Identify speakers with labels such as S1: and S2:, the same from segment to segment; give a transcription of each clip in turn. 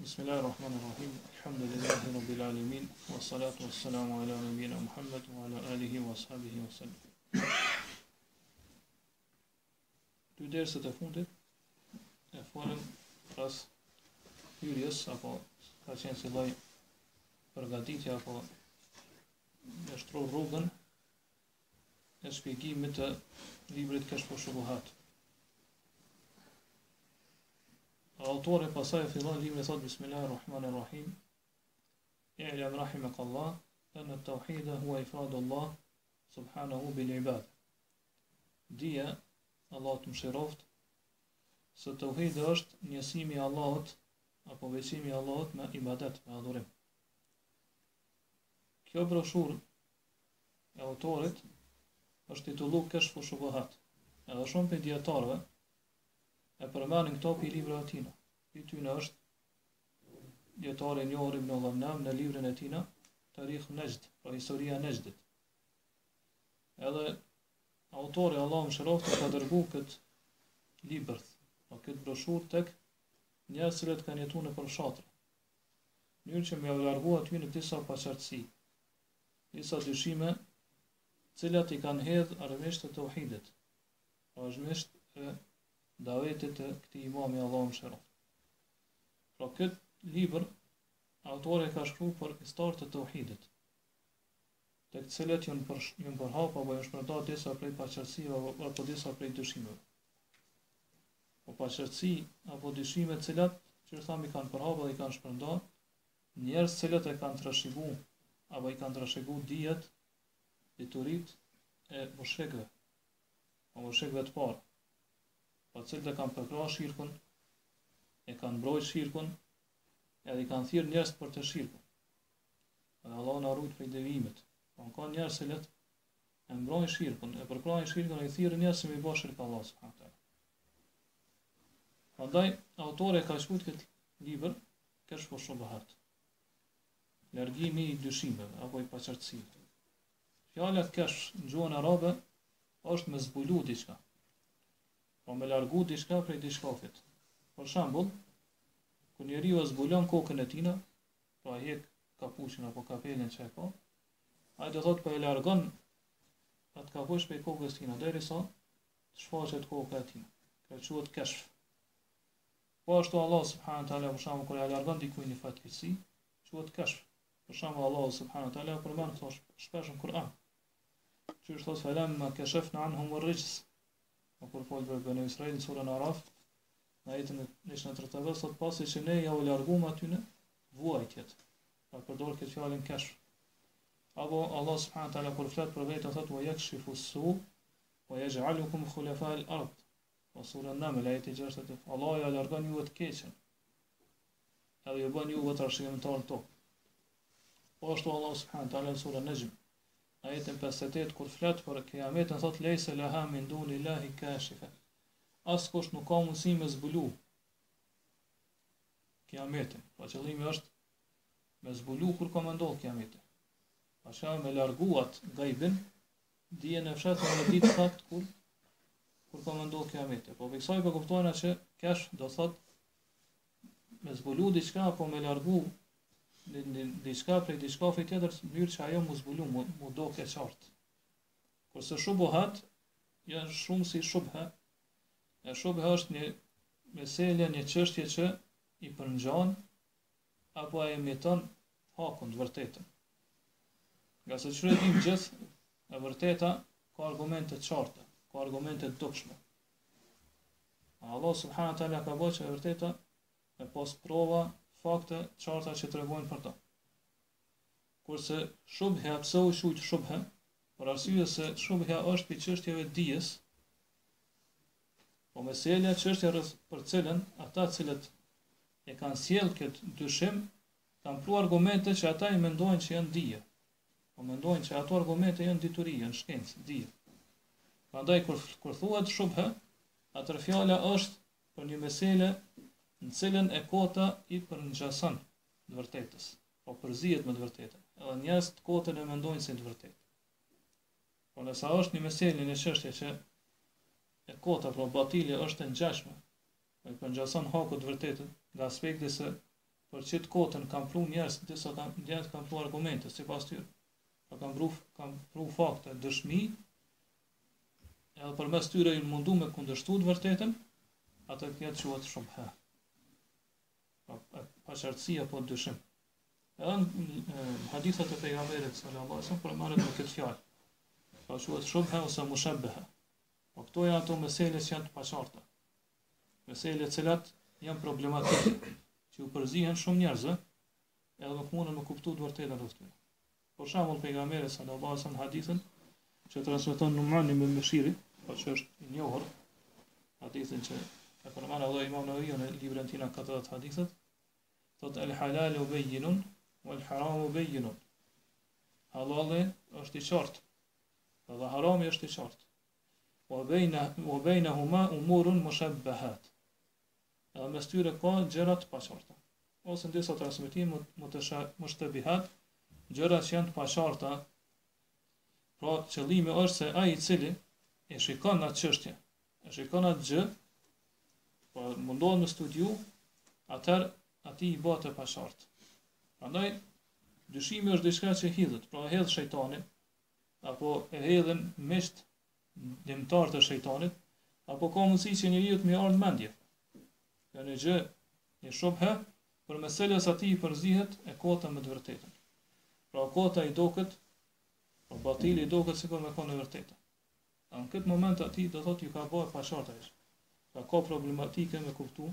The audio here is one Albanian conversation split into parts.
S1: Bismillahir Rahmanir Rahim. Alhamdulillahi Rabbil Alamin. Wa salatu wassalamu ala nabiyyina Muhammad wa ala alihi wa ashabihi wa sallam. Dy derset e fundit e folëm pas hyrjes apo ka qenë si lloj përgatitje apo me shtru rrugën e shpjegimit të librit Keshfu Shubuhat. Autori pastaj e fillon librin thot Bismillahirrahmanirrahim. I'lam rahimakallah anna at-tauhid huwa ifradu Allah subhanahu bil ibad. Dije, Allahu të mëshiroft, se tauhidi është njësimi i Allahut apo veçimi i Allahut me ibadet, me adhurim. Kjo broshurë e autorit është titullu Keshfu Shubuhat. Edhe shumë prej dijetarëve e përmenin këto prej librave tina. Prej tyne është dijetari i njohur Ibn Ghannam në librin e tina Tarikh Nejd, pra historia e Nejdit. Edhe autori Allahu e mëshiroftë ka dërgu këtë libër, pra këtë broshurë tek njerëz të cilët kanë jetuar nëpër fshatra. Në mënyrë që me jau largu atyne disa paqartësi, disa dyshime, të cilat i kanë hedh armiqtë e tauhidit, pra armiqtë e davetit të këtij imami Allahu e mëshiroftë. Pra këtë libër autori e ka shkruar për ithtarët e tauhidit, tek të cilët janë për janë përhap apo janë shpërndarë disa prej paqartësive apo, apo disa prej dyshimeve. Po paqartësi apo dyshime të cilat që thamë i kanë përhap dhe i kanë shpërndarë njerëz të cilët e kanë trashëgu apo i kanë trashëgu dijet, diturit e mushrikëve, apo mushrikëve të parë, po të cilët e kanë përkrah shirkun, e kanë mbrojt shirkun, edhe i kanë thirrë njerëz për te shirku. Edhe Allahu na rujt prej devijimit. Po ka njerëz të cilët e mbrojnë shirkun, e përkrahin shirkun e i thirrin njerëz që me i bë shirk Allahut subhanahu teala. Prandaj autori e ka quajtur këtë libër Keshfu Shubuhat. Largimi i dyshimeve apo i paqartësive. Fjala keshf në gjuhën arabe është me zbulu diçka. Po me largu diçka prej diçkafit. Për shembull, kur njeriu e zbulon kokën e tina, pra e hjek kapuçin apo kapelën që e ka, ai do thotë po e largon atë kapuç prej kokës tina, derisa të shfaqet koka e tina. Kjo quhet keshf. Po ashtu Allah subhanahu taala për shembull kur e largon dikujt një fatkeqësi, quhet keshf. Për shembull Allah subhanahu taala përmend këto shpesh në Kur'an. Qysh thotë falamma kashafna anhum ar-rijz. Po kur fol për Banu Israil në surën Araf, në ajetin e 135 thotë pasi që ne ja u larguam atyne vuajtjet. Pra përdor këtë fjalën keshf. Apo Allah subhanahu taala kur flet për veten thotë wa yakshifu su wa yaj'alukum khulafa al-ard. Po sura Naml ajeti 60. Allah ja largon juve të keqen. Edhe ju bën juve trashëgimtar në tokë. Po ashtu Allah subhanahu taala në sura Najm ajetin 58 kur flet për kiametin thot lejse laha min dunillahi kashifa. Askush nuk ka mundësi me zbulu kiametin. Po qëllimi është me zbulu kur ka me ndodh kiameti. Pa që me largu atë gajbin, dijen e fshehtë me ditë sakt kur kur ka me ndodh kiameti. Po prej kësaj po kuptojna që keshf do thot me zbulu diçka apo me largu diçka prej diçka tjetër në mënyrë që ajo mu zbulu, mu, mu dok e qartë. Kurse shubuhat janë shumë si shubhe. E shubhe është një mesele, një çështje që i përngjan apo e imiton hakun të vërtetën. Ngase që e dimë gjithë, e vërteta ka argumente të qarta, ka argumente të dukshme. Allah subhanahu taala ka bërë që e vërteta me pas prova, fakte të qarta që tregojnë për to. Kurse shubhja, pse u quajt shubhe? Për arsye se shubhja është prej çështjeve të dijes, po meselja çështja rreth për cilën ata të cilët e kanë sjell këtë dyshim, kanë pru argumente që ata i mendojnë që janë dije. Po mendojnë që ato argumente janë dituri, janë shkencë, dije. Prandaj kur kur thuhet shubhe, atëherë fjala është për një mesele në cilën e kota i përngjason të vërtetës, po përzihet me të vërtetën. Edhe njerëzit të kotën e mendojnë si të vërtetë. Po nëse është një mesele, një çështje që e kota pra batili është e ngjashme, po i përngjason hakut të vërtetën, nga aspekti se për qit të kotën kanë pru njerëz, disa kanë njerëz kanë pru argumente sipas tyre. Pra kanë pru kanë pru fakte, dëshmi, edhe përmes tyre janë mundu me kundërshtu të vërtetën, atë kjo quhet shubhe. Pra, paqartësi apo dyshim. Edhe në hadithet e pejgamberit sallallahu alajhi wasallam përmendet me këtë fjalë. Pra quhet shubhe ose mushabbeha. Po këto janë ato mesele që janë të paqarta. Mesele të cilat janë problematike, që u përzihen shumë njerëzve, edhe nuk mundën me kuptu të vërtetën rreth tyre. Për shembull pejgamberi sallallahu alajhi wasallam hadithin që transmeton Numan ibn Beshiri, po që është i njohur hadithin që e përmend edhe Imam Neveviu në librin e tij 40 hadithet, thot el halalu bejinun wal haramu bejinun. Halali është i qartë, dhe harami është i qartë. Wa bejna wa bejnahuma umurun mushabbahat. Edhe mes tyre ka gjëra të paqarta. Ose në disa transmetime mushtabihat, gjëra që janë të paqarta. Pra qëllimi është se ai i cili e shikon atë çështje, e shikon atë gjë, po mundohet me studiu, atëherë atij i bëhet e paqartë. Prandaj dyshimi është diçka që hidhet, pra e hedh shejtani apo e hedhin miqt ndihmëtarët e shejtanit, apo ka mundësi që njeriut me i ardhë mendje. Ja një gjë, një shubhe, përmes cilës atij i përzihet e kota me të vërtetën. Pra kota i doket, po batili i doket sikur me konë e vërtetë. A në këtë moment atij do thotë ju ka bërë e paqartë ajo. Pra ka problematike me kuptu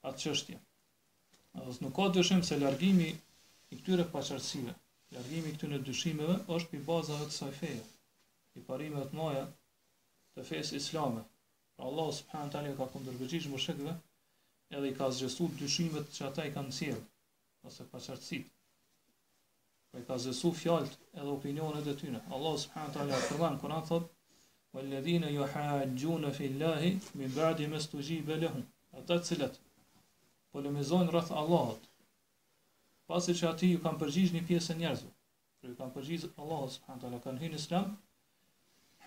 S1: atë çështje. Edhe nuk ka dyshim se largimi i këtyre paqartësive, largimi i këtyre dyshimeve është prej bazave të kësaj feje, prej parimeve të mëdha të fesë islame. Pra Allahu subhanahu taala ka kundërpërgjigj mushrikëve edhe i ka asgjësu dyshimet që ata i kanë sjellë ose paqartësitë. Po i ka asgjësu fjalët edhe opinionet e tyre. Allahu subhanahu taala përmend në Kur'an thotë Walladhina yuhajjuna fi Allahi min ba'di ma stujiba lahu. Ata të cilët polemizojnë rreth Allahut, pasi që atij ju kanë përgjigj një pjesë e njerëzve, pra ju kanë përgjigj Allahut subhanahu taala kanë hyrë në Islam,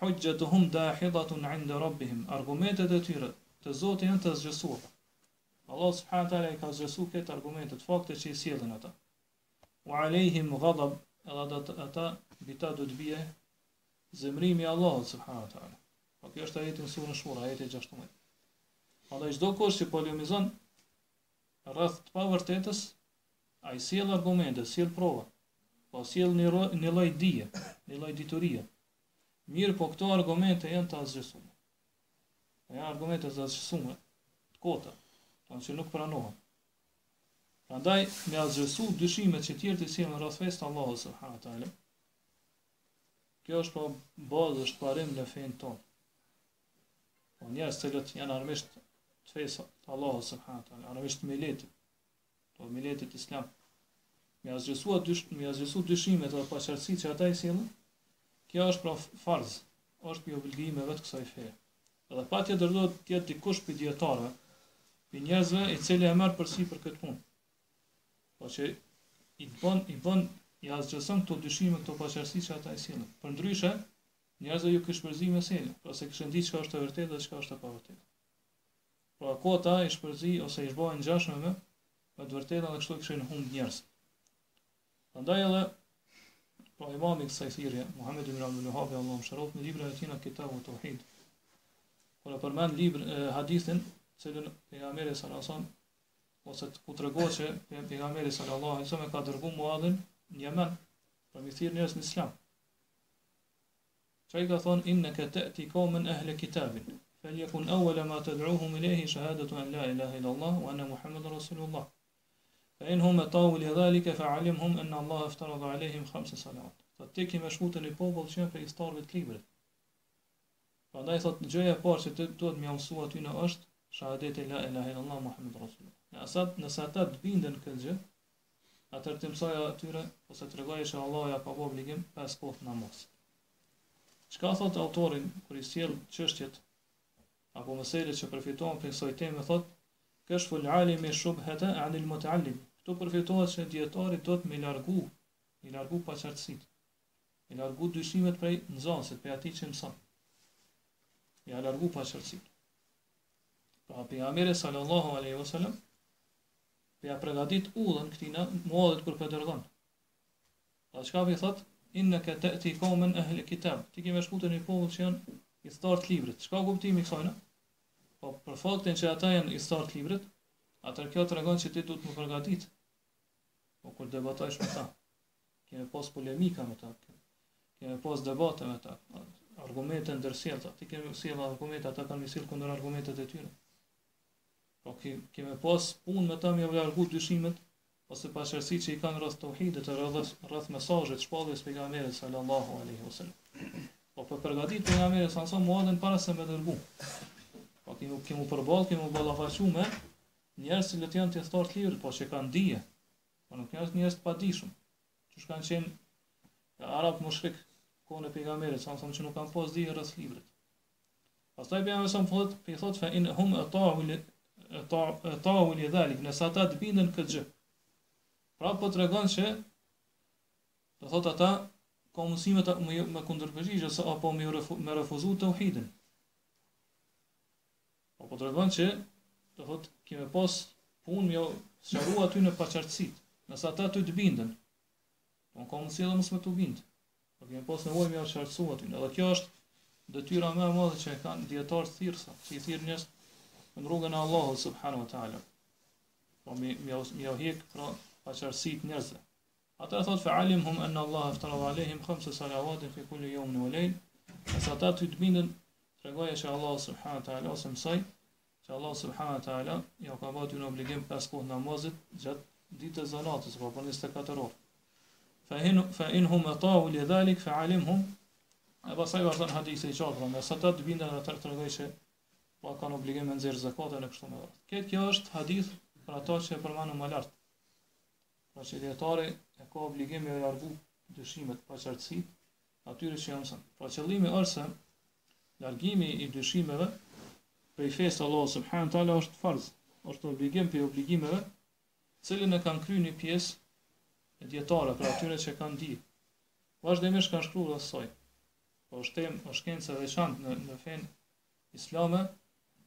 S1: hujjatuhum dahidatun 'inda rabbihim, argumentet e tyre te Zoti janë të asgjësuara. Allahu subhanahu taala i ka asgjësuar këto argumentet, faktet që i sjellin ata. Wa alejhim ghadab, edhe ata, ata mbi ta do të bie zemrimi i Allahut subhanahu wa taala. Po kjo është ajeti në surën Shura, ajeti 16. Prandaj çdo kush që polemizon rreth të pavërtetës, ai sjell argumente, sjell prova, po sjell një një lloj dije, një lloj diturie. Mirë, po këto argumente janë të asgjësuara. Po janë argumente të asgjësuara, të kota, do që nuk pranohen. Prandaj me asgjësu dyshimet që tjerët i sjellin rreth fesë të Allahut subhanahu wa taala. Kjo është pra bazë, është parim në fenë tonë. Po njerëz të cilët janë armiq të fesë të Allahut subhanahu wa taala, armiq të miletit, të miletit islam. Me asgjësu dysh, me asgjësu dyshimet dhe paqartësitë që ata i sjellin, kjo është pra farz, është prej obligimeve të kësaj feje. Edhe patjetër duhet të jetë dikush prej dijetarëve, prej njerëzve i cili e merr përsipër këtë punë. Po që i bën i bën i asgjëson këto dyshime, këto paqartësi që ata i sjellin. Përndryshe, njerëzve ju kish përzi mesela, pra s'e kishin ditë çka është e vërtetë dhe çka është e pavërtetë. Pra e kota ish përzi ose ish bë e ngjashme me me të vërtetën dhe kështu kishin humb njerëz. Prandaj edhe pra imami i kësaj thirrje, Muhammed ibn Abdul Wahhab, Allahu e mëshiroftë, në librin e tij Kitabu Tauhid. Kur e përmend librin e hadithin, cilën pejgamberi sallallahu alajhi wasallam ose ku tregohet se pejgamberi sallallahu alajhi wasallam e ka dërguar Muadhin në Jemen për me thirr njerëz në Islam. Çka i ka thonë inneke te'ti kaumen ehle kitabin, feljekun awwala ma tad'uhum ilejhi shahadatu en la ilaha illa Allah wa anna Muhammeden Rasulullah. Fa in hum ata'u li dhalika fa alimhum anna Allah iftarada alejhim khamsa salawat. Thotë ti ke me shku te një popull që janë prej ithtarëve të librit. Prandaj thotë gjëja e parë që ti duhet me mësu atyne është shahadeti la ilaha illallah Muhammed Rasulullah. Nëse nëse ata të binden këtë gjë, atëherë ti mësoja atyre ose tregoje se Allahu ja ka bërë obligim pesë kohë namaz. Çka thot autori kur i sjell çështjet apo meselet që përfitohen prej kësaj teme thot keshful alimi shubhata anil mutaallim. Këtu përfitohet se dietari duhet me largu, me largu paqartësitë, me largu dyshimet prej nxënësit, prej atij që mëson. Ja largu paqartësitë. Pra pejgamberi sallallahu alaihi wasallam. Po ja pregadit udhën këtina Muadhit kur po e dërgon. Pra çka po i thot? Inneke te'ti kaumen ehle kitab. Ti ke me shku te një popull që janë ithtarë të librit. Çka kuptimi i kësajna? Po për faktin që ata janë ithtarë të librit, atëherë kjo tregon që ti duhet me u përgatit. Po kur debatojsh me ta, ke me pas polemika me ta, ke me pas debate me ta, argumente ndërsjellta, ti ke me sjell argumente, ata kanë me sjell kundër argumentet e tyre. Po ke, ke me pas punë me ta me jau largu dyshimet ose paqartësitë që i kanë rreth tauhidit, rreth rreth mesazhit, shpalljes pejgamberit sallallahu alaihi wasallam. Po po përgatit pejgamberi sallallahu alaihi wasallam Muadhin para se me dërgu. Po kemi kemi përball, kemi ballafaqu me njerëz që janë ithtarë të librit, po që kanë dije. Po nuk janë njerëz të padijshëm. Që kanë qenë arab mushrik kohën e pejgamberit sallallahu alaihi wasallam që nuk kanë pas dije rreth librit. Pastaj pejgamberi sa thotë, po i thotë fa in hum ata'u li ata'u li dhalik, nëse ata të binden këtë gjë. Pra po tregon se do thotë ata ka mundësi me, me, me kundërpërgjigj ose apo me, refu, me refuzu teuhidin. Po po tregon që do thotë kemi pas punë me sqaru atyne paqartësitë, nëse ata ty të binden. Po ka mundësi edhe mos me t'u bind. Po kemi pas nevojë me jau qartësu atyne. Edhe kjo është detyra më e madhe që e kanë dijetarët thirrësa, që i thirrin njerëz në rrugën e Allahut subhanahu wa taala. Po me me me jau hjek pra paqartësitë njerëzve. Ata thot fa alimhum anna Allah iftarada alehim khamsa salawatin fi kulli yawmin wa layl. Nëse ata ty të binden, tregoje që Allah subhanahu wa taala ose mësoj që Allah subhanahu wa taala ja ka bërë një obligim pesë kohë namazit gjatë ditës dhe natës, pra për 24 orë. Fa in fa in hum ata'u li dhalik fa alimhum E pastaj vazhdon hadithi i gjatë, pra nëse ata të binden atëherë tregoj që po kanë obligim me nxjerr zakatin e kështu me radhë. Këtë kjo është hadith për ato që e përmendëm më lart. Pra që dietari e ka obligim me largu dyshimet, paqartësitë, atyre që janë mësën. Pra qëllimi është se largimi i dyshimeve prej fesë të Allahut subhanahu teala është farz, është obligim prej obligimeve, cilin e kanë kryer një pjesë e dijetarëve, pra atyre që kanë dije. Vazhdimisht kanë shkruar rreth saj. Po është temë, është shkencë e veçantë në në fenë islame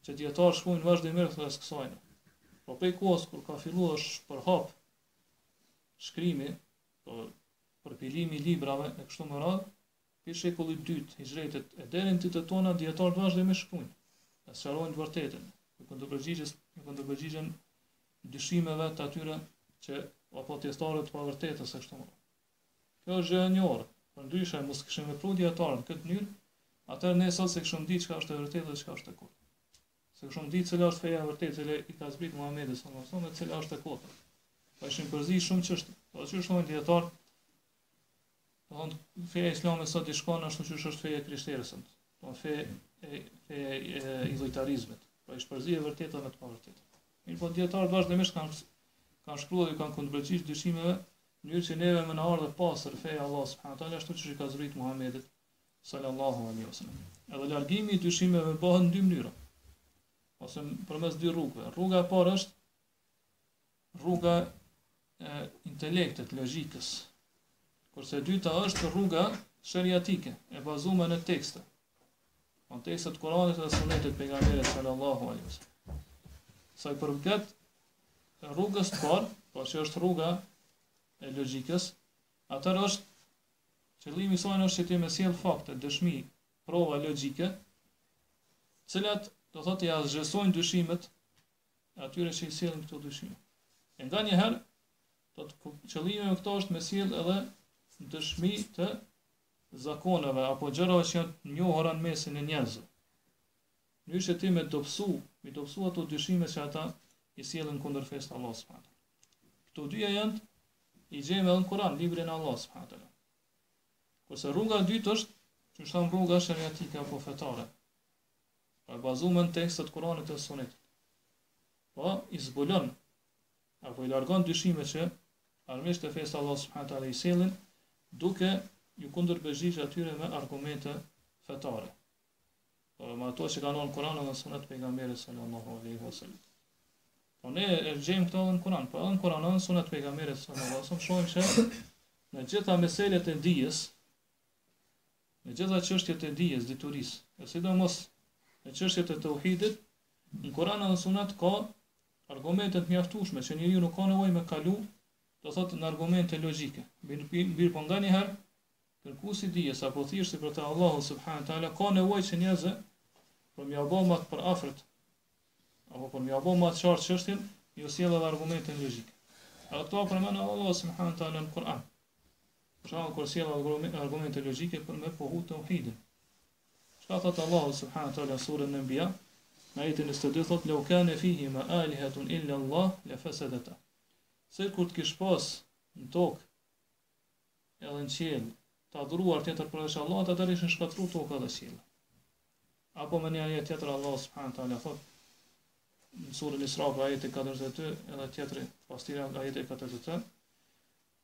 S1: që dijetarët shkruajnë vazhdimisht rreth kësaj. Po prej kohës kur ka filluar është përhap shkrimi, po përpilimi i librave e kështu me radhë, prej shekullit të dytë hixhretit e deri në ditët tona dijetarët vazhdimisht shkruajnë, e sqarojnë të vërtetën, i kundërpërgjigjen, i kundërpërgjigjen dyshimeve të atyre që apo ithtarëve të pavërtetës e kështu me radhë. Kjo është gjë e njohur, përndryshe mos kishin vepruar dijetarët në këtë mënyrë, atëherë ne sot s'e kishim ditë çka është e vërtetë dhe çka është e kotë. S'e kishim ditë cila është feja e vërtetë, cila i ka zbrit Muhamedit sallallahu alaihi wasallam dhe cila është e kotë. Po ishin përzi shumë çështje. Po siç thonë dijetarët, do thonë feja islame sot i shkon ashtu siç është feja e krishterë sot. Do fe e fe e idhujtarizmit. Po ish përzi e vërteta me të pavërtetën. Mirëpo dijetarët vazhdimisht kanë kanë shkruar dhe kanë kundërpërgjigj dyshimeve në mënyrë që neve me na ardhë pastër feja e Allahut subhanahu teala ashtu siç i ka zbrit Muhamedit sallallahu alaihi wasallam. Edhe largimi i dyshimeve bëhet në dy mënyra ose përmes dy rrugëve. Rruga e parë është rruga e intelektit, logjikës. Kurse e dyta është rruga sheriatike, e bazuar në tekste. Në tekstet e Kuranit dhe Sunetit të pejgamberit sallallahu alaihi wasallam. Sa i përket rrugës të parë, po që është rruga e logjikës, atëherë është qëllimi i saj është që ti me sjell fakte, dëshmi, prova logjike, të cilat do thotë i asgjësojnë dyshimet e atyre që i sjellin këto dyshime. E nganjëherë, do të qëllimi me këto është me sjell edhe dëshmi të zakoneve apo gjërave që janë të njohura në mesin e njerëzve. Në mënyrë që ti me dobësu, me dobësu ato dyshime që ata i sjellin kundër fesë të Allahut subhanahu Këto dyja janë i gjejmë edhe në Kur'an, librin e Allahut subhanahu teala. Kurse rruga e dytë është, që është rruga sheriatike apo fetare. Po e bazuar në tekstet e Kuranit dhe Sunetit. Po i zbulon apo i largon dyshimet që armiqtë e fesë të Allahut subhanahu teala i sjellin duke ju kundërpërgjigj atyre me argumente fetare. Po me ato që kanë në Kur'an dhe Sunet të pejgamberit sallallahu alaihi wasallam. Po ne e gjejmë këto edhe në Kur'an, po edhe në Kur'an edhe në Sunet të pejgamberit sallallahu alaihi wasallam shohim se në gjitha meselet e dijes, në gjitha çështjet e dijes, diturisë, e sidomos në çështjet e tauhidit, në Kur'an dhe në Sunet ka. Argumente të mjaftueshme që njeriu nuk ka nevojë me kalu, do thotë në argumente logjike. Mirëpo nganjëherë kërkuesi i dijes apo thirrësi për te Allahu subhanahu wa taala ka nevojë që njerëzve për me ia bë më të përafërt apo për me ia bë më të qartë çështjen, ju sjell edhe argumente logjike. Edhe këto përmend Allahu subhanahu wa taala në Kur'an. Për shembull kur sjell argumente logjike për me pohu tauhidin. Çka thot Allahu subhanahu wa taala në surën Anbiya, në ajetin 22 thot law kana fihima alihatun illa Allah la fasadata. Sikur të kish pas në tokë edhe në qiell të adhuruar tjetër përveç Allahut, atëherë ishin shkatërruar toka dhe qielli. Apo me një ajet tjetër Allahu subhanahu wa taala thot në surën Isra për ajeti 42 edhe tjetri pas tij ajeti 43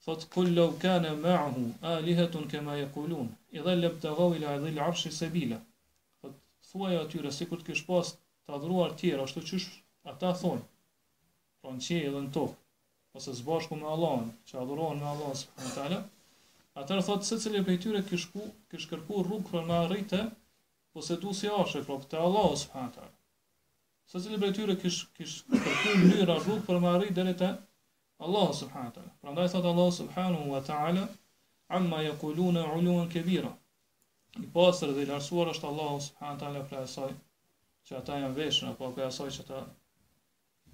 S1: Thotë, Kul lau kane ma'ahu alihatun kema jekulun, idhan lebtagau ila dhil arshi sebila. Thotë, thuaju atyre, sikur të kish pas të adhuruar tjerë, ashtu qysh ata thonë, pra në qiej dhe në tokë, ose së bashku me Allahun, që adhurohen me Allahun subhanahu wa taala, atëherë thotë secili prej tyre kish ku kish kërku rrugë për me arrit te poseduesi i arshit, pra te Allahu subhanahu wa taala. Secili prej tyre kish kish kërku mënyra rrugë për me arrit deri te Allahu subhanahu wa taala. Prandaj thot Allahu subhanahu wa taala amma yaquluna uluwan kabira. I pastër dhe i lartësuar është Allahu subhanahu wa taala prej asaj që ata janë veshur apo prej asaj që ata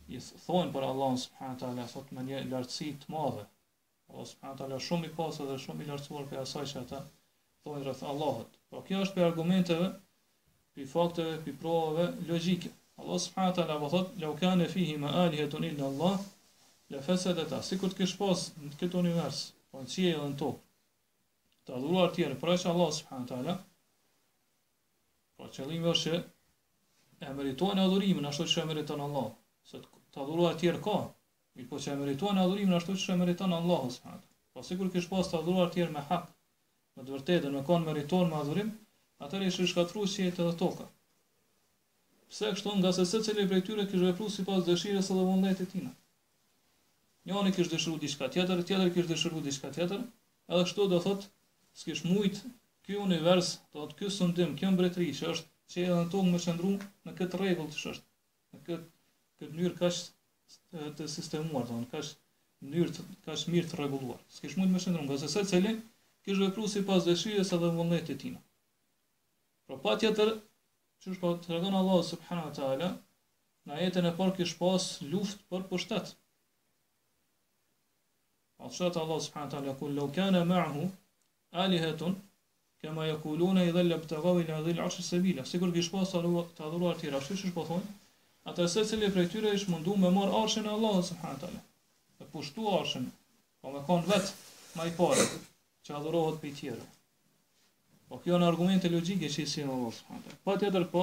S1: i thonë për Allahun subhanahu wa taala thot me një lartësi të madhe. Allahu subhanahu wa taala shumë i pastër dhe shumë i lartësuar prej asaj që ata thonë rreth Allahut. Po kjo është prej argumenteve prej fakteve, prej provave logjike. Allah subhanahu wa taala po thot, "Lau kana fihi ma alihatun illa Allah, la fasadata." Sikur të kish pas në këtë univers, po në qiej dhe në tokë, të adhuruar tjerë përveç Allah subhanahu wa taala, po qëllimi është që e meritojnë adhurimin ashtu siç e meriton Allah, se të adhuruar tjerë ka, mirëpo që e meritojnë adhurimin ashtu siç e meriton Allahu subhanahu wa taala. Po sikur kish pas të adhuruar tjerë me hak, me të vërtetën, me kon meritor me adhurim, atëherë ishin shkatërru qiejt edhe toka. Pse kështu? Ngase secili prej tyre kish vepru sipas dëshirës edhe vullnetit tina. Njani kish dëshiru diçka tjetër, tjetri kish dëshiru diçka tjetër, edhe kështu do thot, s'kish mujt ky univers, do thot ky sundim, kjo mbretëri që është qiej edhe në tokë me qëndru në këtë rregull që është, në këtë këtë mënyrë kaq të sistemuar, do të kaq mënyrë të kaq mirë të rregulluar. S'kish mujt me qëndru, ngase secili kish vepru sipas dëshirës edhe vullnetit tina. Pra patjetër, qysh po tregon Allahu subhanahu wa taala, në ajetin e parë kish pas luftë për pushtet. A thotë Allahu subhanahu wa taala kul law kana ma'ahu alihatun Kema jekulune idhen lebtegau ila dhil arshi sebila, sikur kish pas të adhuruar tjerë, ashtu siç po thonë, atëherë secili prej tyre ish mundu me marr arshin e Allahut subhanahu wa taala, me pushtu arshin, po me kon vet ma i pari që adhurohet prej tjerëve. Po kjo janë argumente logjike që i sjell Allahu subhanahu wa taala. Patjetër po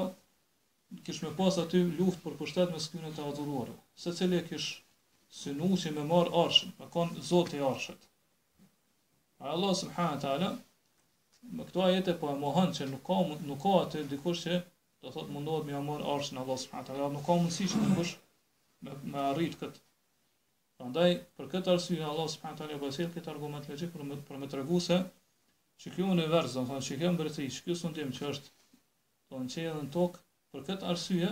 S1: kish me pas aty luftë për pushtet mes këtyre të adhuruarve. Secili e kish synu që me marr arshin, me kon zoti i arshit. Allah subhanahu wa taala me këto ajete po e mohon që nuk ka nuk ka aty dikush që do thot mundohet me ia marr arshin Allah subhanahu wa taala, nuk ka mundësi që dikush me me arrit kët. Prandaj për këtë arsye Allah subhanahu wa taala po sjell këtë argument logjik për me, për me tregu se që ky univers, do thonë që kjo mbretëri, që ky sundim që është do në qiell dhe në tokë, për këtë arsye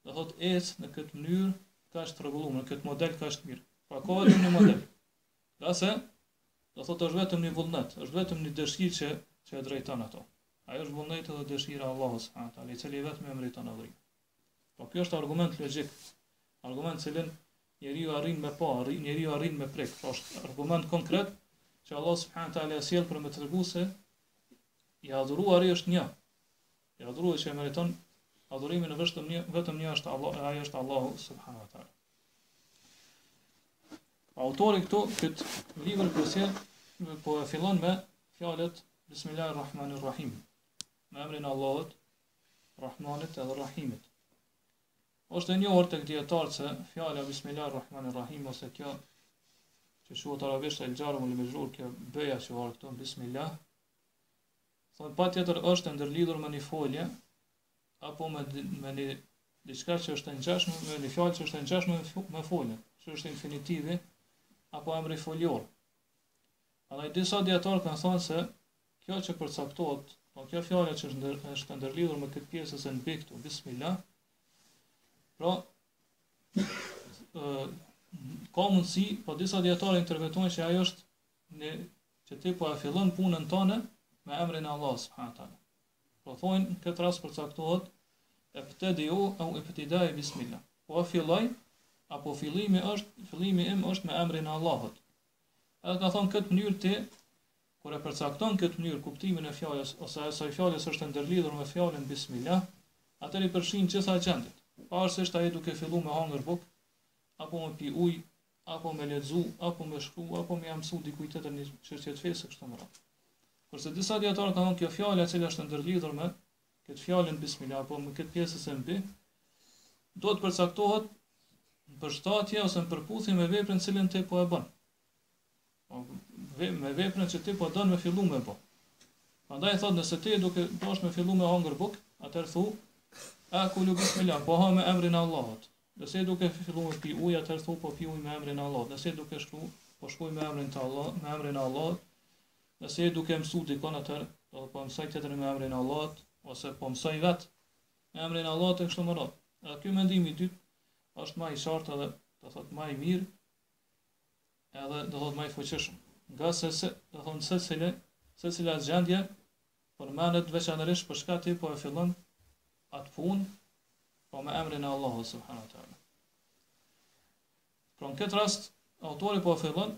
S1: do thot ec në këtë mënyrë kaq të rregulluar, në këtë model kaq të mirë. Pra ka vetëm një model. Ngase, do thotë është vetëm një vullnet, është vetëm një dëshirë që që e drejton ato. Ajo është vullneti dhe dëshira e Allahut subhanahu wa taala, i cili vetëm e meriton adhurimin. Po kjo është argument logjik, argument cilin njeriu arrin me pa, njeriu arrin me prek, pra është argument konkret që Allah subhanahu wa taala e sjell për me tregu se i adhuruari është një. I adhuruari që e meriton adhurimin vetëm një, vetëm një është Allah, ai është Allahu subhanahu wa taala. Autori këtu këtë libër po sjell po e fillon me fjalët Bismillahirrahmanirrahim. Me emrin e Allahut, Rahmanit edhe Rahimit. Është e njohur tek dijetarët se fjala Bismillahirrahmanirrahim ose kjo që quhet arabisht el jar wal majrur, kjo bëja që ka këtu Bismillah, thonë patjetër është e ndërlidhur me një folje apo me me një diçka që është e ngjashme me një fjalë që është e ngjashme me foljen, që është infinitivi apo emri foljor. Andaj disa dijetarë kanë thënë se kjo që përcaktohet, po kjo fjalë që është ndër, është ndërlidhur me këtë pjesë ose në bi këtu, bismillah. Pra. Ë ka mundësi, po disa dijetarë interpretojnë se ajo është në që ti po e fillon punën tënde me emrin e Allahut subhanahu wa taala. Po thonë në këtë rast përcaktohet ebtediu au ibtidai bismillah. Po e filloj apo fillimi është fillimi im është me emrin e Allahut. Edhe ka thonë këtë mënyrë ti Kur e përcakton këtë mënyrë kuptimin e fjalës ose asaj fjalës është e ndërlidhur me fjalën Bismillah, atëherë i përfshin gjitha gjendjet, pavarësisht a je duke fillu me hangër bukë, apo me pi ujë, apo me lexu, apo me shkru, apo me ia mësu dikujt tjetër një çështje të fesë e kështu me radhë. Kurse disa dijetarë kanë thënë kjo fjalë e cila është e ndërlidhur me këtë fjalën Bismillah apo me këtë pjesëzën bi, duhet të përcaktohet në përshtatje ose në përputhje me veprën të cilën ti po e bën. Po, me veprën që ti po don me fillu me bo. Prandaj thot nëse ti duke dosh me fillu me hangër buk, atëherë thu akulu bismillah, po ha me emrin e Allahut. Nëse duke fillu me pi ujë, atëherë thu po pi ujë me emrin e Allahut. Nëse duke shkru, po shkruaj me emrin të Allah, me emrin e Allahut. Nëse duke mësu dikon atëherë, do po mësoj tjetrin me emrin e Allahut ose po mësoj vet me emrin e Allahut e kështu me radhë. Edhe ky mendim i dytë është më i qartë edhe do thot më i mirë edhe do thot më i fuqishëm. Ngase se, do thot secili, secila gjendje përmendet veçanërisht për çka ti po e fillon atë punë, po me emrin e Allahut subhanahu wa taala. Pra në këtë rast autori po e fillon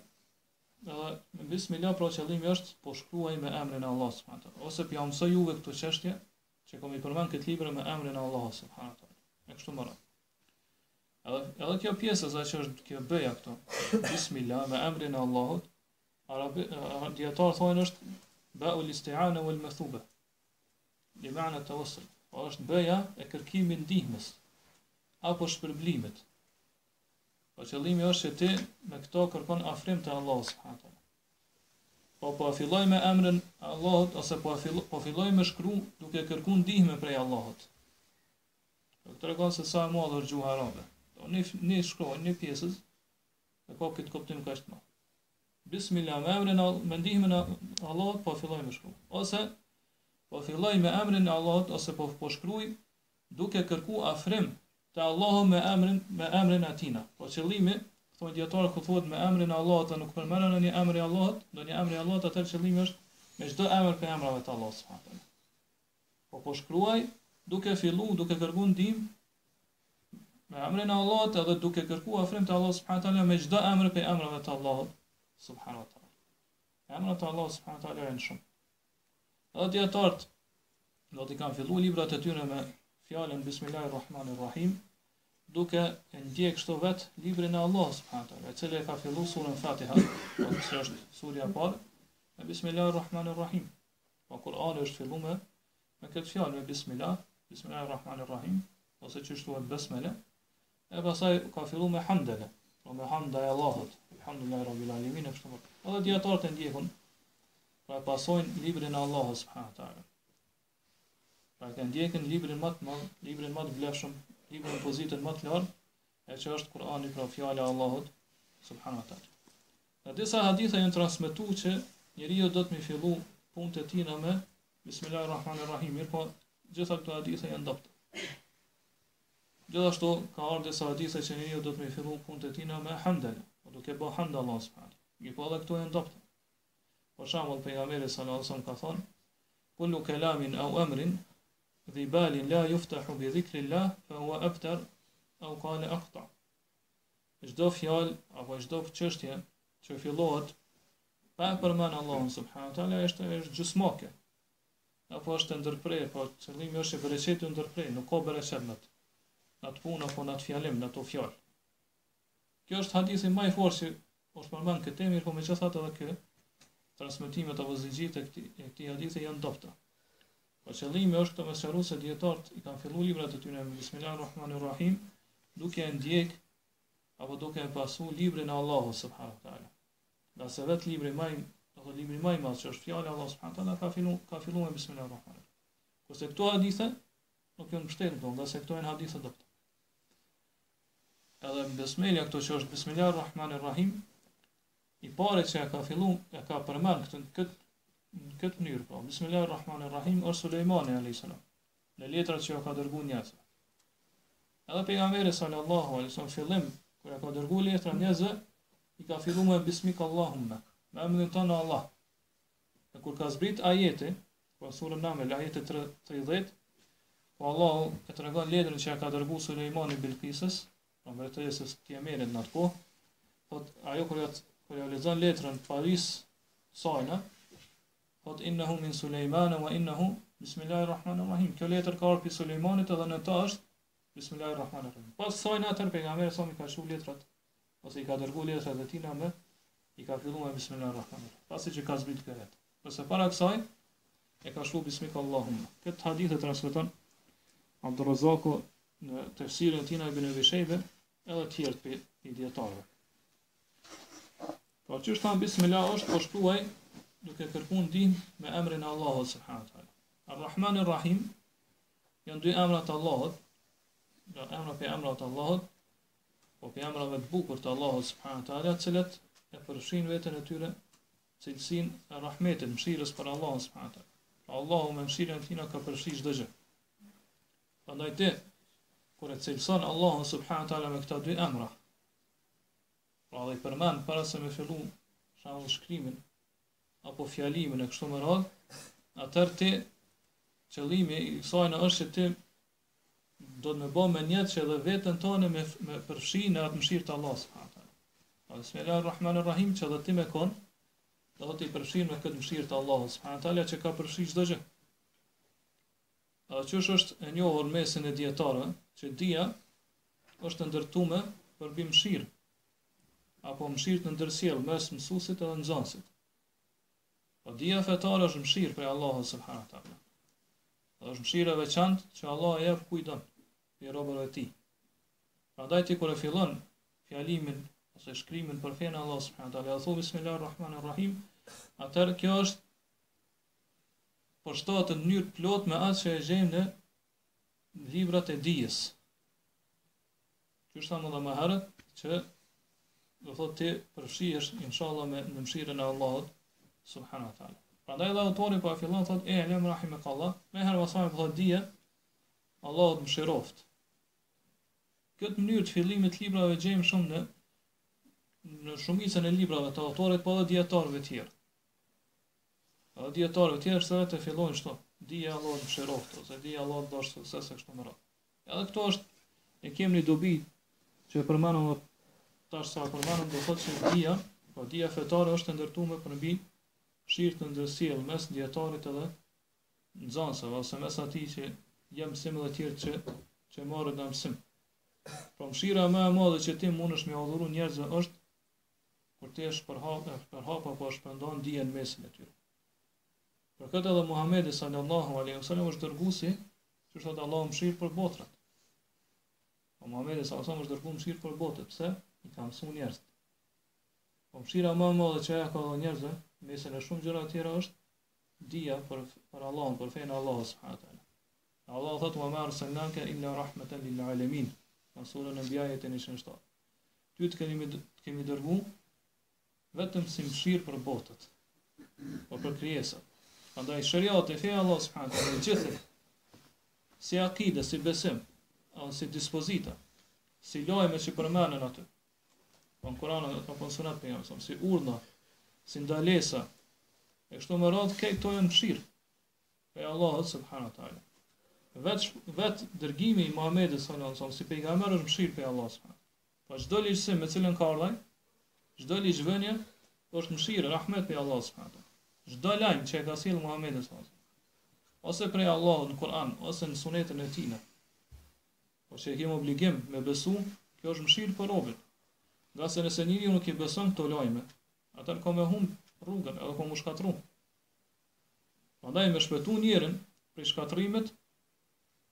S1: edhe me bismillah pra qëllimi është po shkruaj me emrin e Allahut subhanahu wa taala ose po ja mësoj juve këto çështje që kam i përmend këtë libër me emrin e Allahut subhanahu wa taala. E kështu me radhë. Edhe, edhe kjo pjesë, sa që është kjo beja këtu, bismillah, me emrin e Allahut, arabi, dijetarët thonë është baul isti'ana wal mathuba. Bi ma'na tawassul. Po është beja e kërkimit ndihmës apo shpërblimit. Po qëllimi është që ti me këto kërkon afrim te Allahu subhanahu taala. Po po filloj me emrin e Allahut ose po filloj po filloj me shkru duke kërku ndihmë prej Allahut. Kjo tregon se sa e madhe është gjuha arabe. Do një një shkronjë, një pjesëz e ka këtë kuptim kaq të madh. Bismillah me emrin me ndihmën e Allahut po filloj me shkru. Ose po filloj me emrin e Allahut ose po po shkruaj duke kërku afrim te Allahu me emrin me emrin e tina. Po qëllimi, thonë dijetarët kur thuhet me emrin e Allahut dhe nuk përmendet ndonjë emër i Allahut, ndonjë emër i Allahut, atëherë qëllimi është me çdo emër prej emrave të Allahut subhanahu teala. Po po shkruaj duke fillu, duke kërku ndihmë me emrin e Allahut edhe duke kërku afrim te Allahu subhanahu teala me çdo emër prej emrave të Allahut subhanahu teala. Emrat e Allahut subhanahu teala janë shumë. Edhe dijetarët do t'i kanë fillu librat e tyre me fjalën Bismillahirrahmanirrahim, duke e ndjek kështu vet librin e Allahut subhanahu teala, i cili e ka fillu surën Fatiha, po që është surja e parë, me Bismillahirrahmanirrahim. Po Kur'ani është fillu me me këtë fjalë me bismillah, bismillahirrahmanirrahim, ose që thuhet besmele, e pastaj ka fillu me hamdele, po me hamd ndaj Allahut, alhamdulillah rabbil alamin e kështu me radhë. Edhe dijetarët e ndjekin, pra e pasojnë librin e Allahut subhanahu teala. Pra e ndjekin librin më të madh, librin më të vlefshëm, librin në pozitën më të lartë, e që është Kur'ani pra fjala e Allahut subhanahu wa taala. Në disa hadithe janë transmetuar që njeriu do të me fillu punët e tina me Bismillahirrahmanirrahim, mirëpo gjitha këto hadithe janë dobta. Gjithashtu ka ardhur disa hadithe që njeriu do të me fillu punët e tina me hamdele, po duke bë hamd Allah subhanahu. Mirëpo edhe këto janë dobta. Për shembull, pejgamberi sallallahu alajhi wasallam ka thënë: "Kullu kalamin aw amrin dhi balin la yuftahu bi dhikrillah fa huwa abtar aw qala aqta." Çdo fjalë apo çdo çështje që fillohet pa e përmend Allahun subhanahu wa taala është është gjysmake. Apo është e ndërprerë, po qëllimi është që bereqeti u ndërpre, nuk ka bereqet në atë në atë punë apo në atë fjalim, në ato fjalë. Kjo është hadithi më i fortë që është përmend këtë temë, mirëpo megjithatë edhe ky transmetimet apo zinxhirët e këtij e këtij hadithi janë dobta. Po qëllimi është këto me sqaru se dijetarët i kanë fillu librat e tyre me Bismillahirrahmanirrahim, duke e ndjek apo duke e pasu librin e Allahut subhanahu wa taala. Ngase vetë libri më i, do të libri më i madh që është fjala e Allahut subhanahu wa taala ka fillu ka fillu me Bismillahirrahmanirrahim. Kurse këto hadithe nuk janë mbështetur këto, ngase këto janë hadithe dobta. Edhe besmelja këto që është Bismillahirrahmanirrahim, i pari që e ka fillu, e ka përmend këtë këtë në këtë mënyrë, pra Bismillahirrahmanirrahim është Sulejmani alayhis salam, në letrat që ja ka dërguar njerëzve. Edhe pejgamberi sallallahu alaihi wasallam fillim kur ja ka dërguar letra njerëzve, i ka filluar me bismik Allahumma, me emrin tënd Allah. E kur ka zbrit ajeti, po sura Naml ajeti 30, ku Allahu e tregon letrën që ja ka dërguar Sulejmani Bilkisës, pra mbretëresës të Jemenit në atë kohë, thot ajo kur ja kur ja lexon letrën parisë sajna, thot innehu min Sulejmane wa innehu Bismillahirrahmanirrahim. Kjo letër ka ardhur prej Sulejmanit edhe në të është Bismillahirrahmanirrahim. Pas sajna atëherë pejgamberi sa i ka çu letrat ose i ka dërguar letrat e tina me i ka filluar me Bismillahirrahmanirrahim. Pasi që ka zbrit këtë ajet. Kurse para kësaj e ka shkruar Bismika Allahumma. Këtë hadith e transmeton Abdurrazaku në tefsirin e tina Ibn Ebi Shejbe edhe tjerë prej dijetarëve. Pra qysh thamë Bismillah është po shkruaj duke kërkuar ndihmë me emrin e Allahut subhanahu wa taala. Ar-Rahman Ar-Rahim janë dy emra të Allahut, do emra prej emrave të Allahut, po prej emrave të bukur të Allahut subhanahu wa taala, të cilët e përfshijnë veten e tyre cilësinë e rahmetit, mëshirës për Allahun subhanahu wa taala. Pra Allahu me mëshirën e tij ka përfshirë çdo gjë. Prandaj ti kur e cilëson Allahun subhanahu wa taala me këta dy emra, pra dhe i përmend para se me fillu shembull shkrimin apo fjalimin e kështu me radhë, atëherë ti qëllimi i kësaj është që ti do të me bë me nijet që edhe veten tënde me me përfshi në atë mëshirë të Allahut subhanahu wa taala. Pra, Bismillahirrahmanirrahim që edhe ti me kon, do të i përfshin me këtë mëshirë të Allahut subhanahu wa taala që ka përfshi çdo gjë. Edhe qysh është e njohur në mesin e dijetarëve, që dija është e ndërtume përmbi mëshirë, apo mëshirë të ndërsjellë mes mësuesit edhe nxënësit. Po dija fetare është mëshirë prej Allahut subhanahu wa taala. Dhe është mëshirë e veçantë që Allah e jep kujt don, prej robërve të tij. Prandaj ti kur e fillon fjalimin ose shkrimin për fenë e Allahut subhanahu wa taala, dhe thu bismillahirrahmanirrahim, atëherë kjo është përshtatet në mënyrë të plotë me atë që e gjejmë në librat e dijes. Qysh thamë edhe më herët që do thotë ti përfshihesh inshallah me në mëshirën e Allahut subhanahu wa taala. Prandaj edhe autori po e fillon thotë i'lem rahimekallah, menjëherë pastaj po thotë dije Allahu të mëshiroft. Këtë mënyrë të fillimit të librave gjejmë shumë në në shumicën e librave të autorit, po edhe dijetarëve të tjerë. Edhe dijetarëve tjerë se vetë e fillojnë kështu, dije Allahu të mëshiroftë ose dije Allahu të dhashtë sukses e kështu me radhë. Edhe këto është e kemi një dobi që e përmendëm edhe tash sa e përmendëm do thotë se dija, po dija fetare është e ndërtuar përmbi mëshirë të ndërsjellë mes dijetarit edhe nxënësve ose mes atij që jep mësim dhe tjerë që që marrin në mësim. Pra mëshira më e madhe që ti mundesh me dhuru njerëzve është kur ti e shpërhap, e përhap apo e shpërndan dijen në mesin e tyre. Për këtë edhe Muhamedi sallallahu alaihi wasallam është dërguar si, siç thotë Allahu mëshirë për botrat. Po Muhamedi sallallahu alaihi wasallam është dërguar mëshirë për botët, pse? I ka mësuar njerëzit. Po mëshira më e madhe që ja ka dhënë njerëzve, në mesin e shumë gjërave të tjera është dija për për Allahun, për fenë e Allahut subhanahu wa taala. Allahu thotë wa ma arsalnaka illa rahmatan lil alamin. Në surën Anbiya ajetin 107. Ty të kemi të kemi dërgu vetëm si mëshirë për botët, po për krijesat. Prandaj sheriati feja e Allahut subhanahu wa taala gjithë si akide, si besim, apo si dispozita, si lajme që përmenden aty. Po në Kur'an apo në Sunet pejgamberit, si urdhna, si ndalesa. E kështu me radhë këto janë mëshirë. Prej Allahut subhanahu wa taala. Vet vet dërgimi i Muhamedit sallallahu alaihi wasallam si pejgamber është mëshirë prej Allahut subhanahu. Po çdo ligjësim me cilën ka ardhur ai, çdo ligjvënie është mëshirë, rahmet prej Allahut subhanahu wa taala. Çdo lajm që e ka sjellë Muhamedi sallallahu alaihi wasallam, ose prej Allahut në Kur'an ose në Sunetin e tij. Po që e kemi obligim me besu, kjo është mëshirë për robin. Ngase nëse njeriu nuk i beson këto lajme, atëherë ka me humb rrugën edhe ka m'u shkatërru. Prandaj me shpëtu njerin prej shkatërrimit,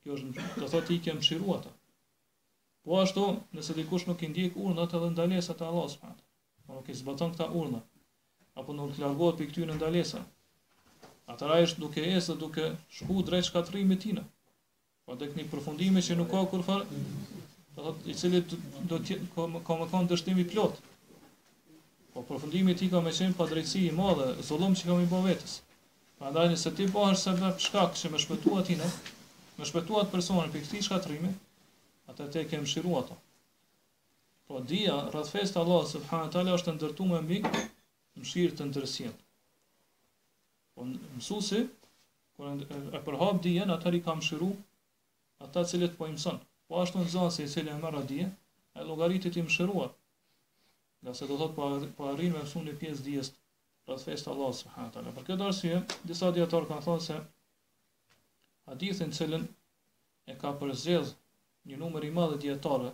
S1: kjo është do thotë ti ke mëshiru atë. Po ashtu, nëse dikush nuk i ndjek urdhnat edhe ndalesat e Allahut subhanahu po nuk i zbaton këta urdhna, apo nuk largohet prej këtyre ndalesave, atëherë ai është duke ecë dhe duke shku drejt shkatërrimit tina. Po tek një përfundimi që nuk ka kurrfar, do thotë i cili do të ka, ka me kanë dështim i plot. Po përfundimi i tij ka me qenë padrejtësi i madhe, zullum që ka me i bë vetes. Prandaj nëse ti bëhesh sebeb shkak që me shpëtu atina, me shpëtu atë personin prej këtij shkatërrimi, Atëherë ti e ke mëshiru ato. Pra dija rreth fesë të Allahut subhanahu wa taala është e ndërtuar mbi mëshirë të ndërsjellë. Po mësuesi kur e përhap dijen, atëherë i ka mëshiru ata të cilët po i mëson. Po ashtu nxënësi i cili e merr atë dije, ai llogaritet i mëshiruar. Ngase do thotë po po arrin me mësu një pjesë dijes rreth fesë të Allahut subhanahu wa taala. Për këtë arsye, disa dijetarë kanë thënë se hadithin të cilin e ka përzgjedh një numër i madh i dijetarëve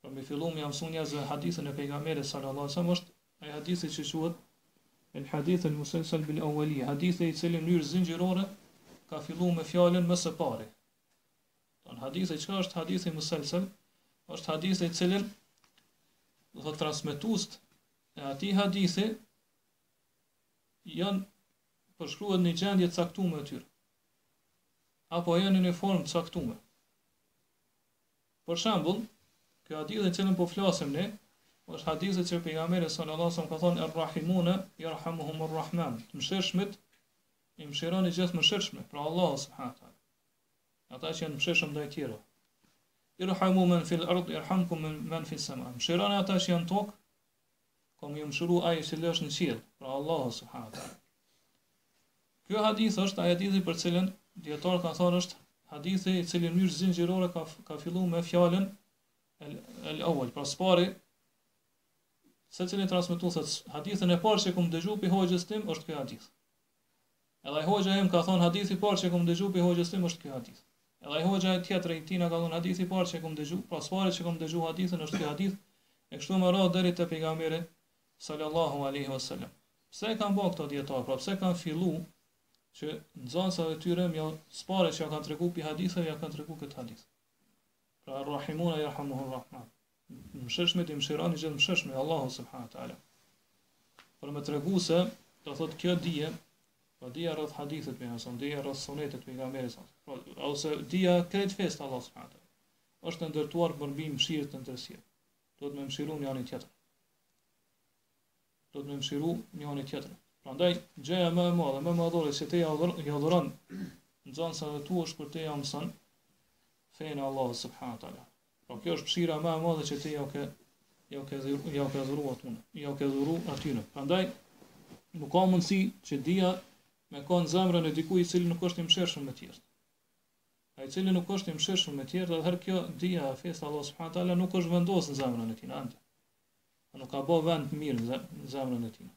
S1: për me fillu me ja mësu njerëzve hadithin e pejgamberit sallallahu alajhi wasallam është ai hadithi që quhet el hadith el musalsal bil awwali, hadithi i cili në mënyrë zinxhirore ka fillu me fjalën më së pari. Don hadithi çka është hadithi musalsal, është hadithi i cilin do të transmetuesit e atij hadithi janë përshkruhet një gjendje të caktuar e tyre. Apo janë në një formë të caktuar. Për shembull, ky hadith të cilin po flasim ne, është hadithi që pejgamberi sallallahu alajhi wasallam ka thonë er-rahimuna yarhamuhumur rahman, të mëshirshmit i mëshiron i gjithëmëshirshmi, pra Allahu subhanahu wa taala. Ata që janë mëshirshëm ndaj tjerëve. Irhamu men fil ard yarhamkum men fis sama. Mëshironi ata që janë në tokë, ka me ju mëshiru ai i cili është në qiell, pra Allahu subhanahu wa taala. Ky hadith është ai hadithi për cilën dijetarët kanë thënë është hadithi i cili në mënyrë zinxhirore ka ka filluar me fjalën el, el awwal, pra së pari secili transmetues thotë hadithin e parë që kam dëgjuar prej hoxhës tim është ky hadith. Edhe ai hoxha im ka thënë hadithi i parë që kam dëgjuar prej hoxhës tim është ky hadith. Edhe ai hoxha tjetër i tina ka thënë hadithi i parë që kam dëgjuar, pra së pari që kam dëgjuar hadithin është ky hadith, e kështu me radhë deri te pejgamberi sallallahu alaihi wasallam. Pse e kanë bërë këto dijetarë? Pra pse kanë fillu që nxënësave të tyre me së pari që ja kanë tregu pi haditheve ja kanë tregu këtë hadith. Pra Rahimuna yarhamuhur Rahman. Mëshirshmit i mëshiron i gjithëmëshirshmi Allahu subhanahu wa taala. Për me tregu se do thot kjo dije, po dija rreth hadithit me hasan, dija rreth sunetit të pejgamberit sa. Pra ose dija krejt fesë të Allahut subhanahu wa taala. Është ndërtuar përmbi mëshirë të ndërsjellë. Duhet me mëshiru njëri tjetrin. Duhet me mëshiru njëri tjetrin. Prandaj gjëja më e madhe, më madhore që ti ja dhuron nxënësave tu është kur ti ja mëson fenë e Allahut subhanahu wa taala. Pra kjo është mëshira më e madhe që ti ja ke ja ke ja ke dhuru atyne, ja ke dhuru atyne. Prandaj nuk ka mundësi që dija me kanë zemrën e dikujt i cili nuk është i mëshirshëm me tjerët. Ai i cili nuk është i mëshirshëm me tjerët, atëherë kjo dija e fesë Allahut subhanahu wa taala nuk është vendosur në zemrën e tij ende. Nuk ka bë vend të mirë në zemrën e tij.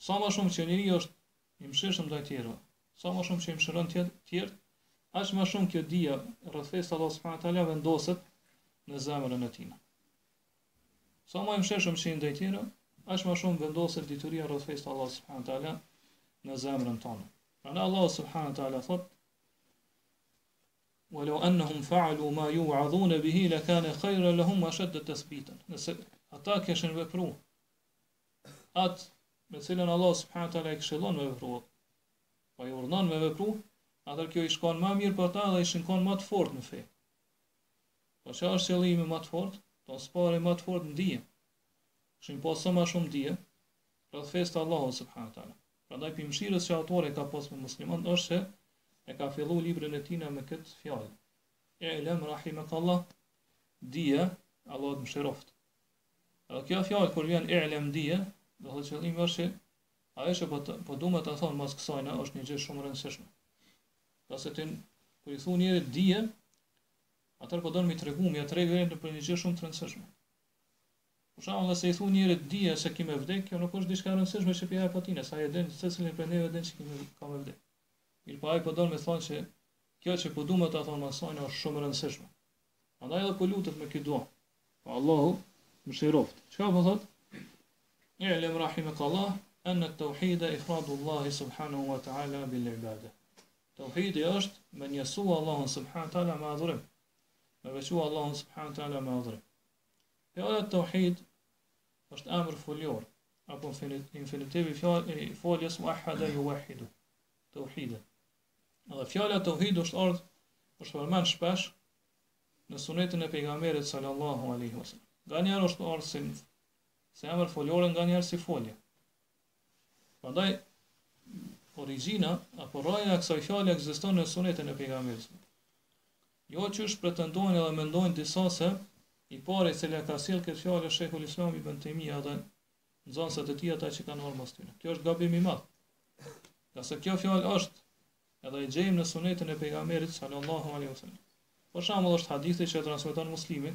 S1: Sa më shumë që njeriu është i mëshirshëm ndaj tjerëve, sa më shumë që i mëshiron të tjerët, aq më shumë kjo dija rreth fesë Allahut subhanahu wa taala vendoset në zemrën e tij. Sa më i mëshirshëm që je ndaj tjerëve, aq më shumë vendoset dituria rreth fesë Allahut subhanahu wa taala në zemrën tonë. Prandaj Allahu subhanahu wa taala thotë Walau annahum fa'alu ma yu'adhun bihi lakana khayran lahum wa ashadda tathbitan. Nëse ata kishin vepru atë me cilën Allah subhanahu wa taala i këshillon me vepru, po i urdhënon me vepru, atëherë kjo ish kon më mirë për ta dhe ishin kon më të fortë në fe. Po çka është qëllimi më të fortë? Do së pari më të fortë në dije. Kishin pas sa më shumë dije rreth fesë të Allahut subhanahu wa taala. Prandaj prej mëshirës që autori ka pas me musliman është se e ka fillu librin e tina me këtë fjalë. I'lem rahimakallah, dije, Allahu të mëshiroft. Edhe kjo fjalë kur vjen i'lem dije, do thotë qëllimi është që ajo që po po du me të thonë mas kësajna është një gjë shumë e rëndësishme. Ngase ti kur i thu njerit dije, atëherë po don me tregu, me tregu për një gjë shumë të rëndësishme. Për shembull, nëse i thu njerit dije se ki me vdek, kjo nuk është diçka e rëndësishme që po ja jep atina, se ai e din, secili prej neve din që ki me, ka me vdek. Mirëpo ai po don me thonë që kjo që po du me ta thonë mas sajna është shumë e rëndësishme. Prandaj edhe po lutet me këtë dua. Po Allahu mëshiroft. Çka po thot? I'lem rahimekallah enne tauhide ifradu Allahi subhanahu wa ta'ala bil ibade. Tauhidi është me njësu Allahun subhanahu wa ta'ala me adhurim. Me veçu Allahun subhanahu wa ta'ala me adhurim. Fjala tauhid është emër foljor apo infinitiv i fjalë i foljes wahada yuwahidu. Tauhid. Edhe fjala tauhid është ardh është përmend shpesh në sunetin e pejgamberit sallallahu alaihi wasallam. Nganjëherë është ardhur si si emër foljor, nganjëherë si folje. Prandaj origjina apo rrënja e kësaj fjale ekziston në sunetin e pejgamberit. Jo qysh pretendojnë edhe mendojnë disa se i pari i cili e ka sjellë këtë fjalë është Shejhul Islam Ibn Tejmija dhe nxënësit e tij ata që kanë ardhur mas tyre. Kjo është gabim i madh. Ngase kjo fjalë është edhe e gjejmë në sunetin e pejgamberit sallallahu alaihi wasallam. Për shembull është hadithi që e transmeton Muslimi,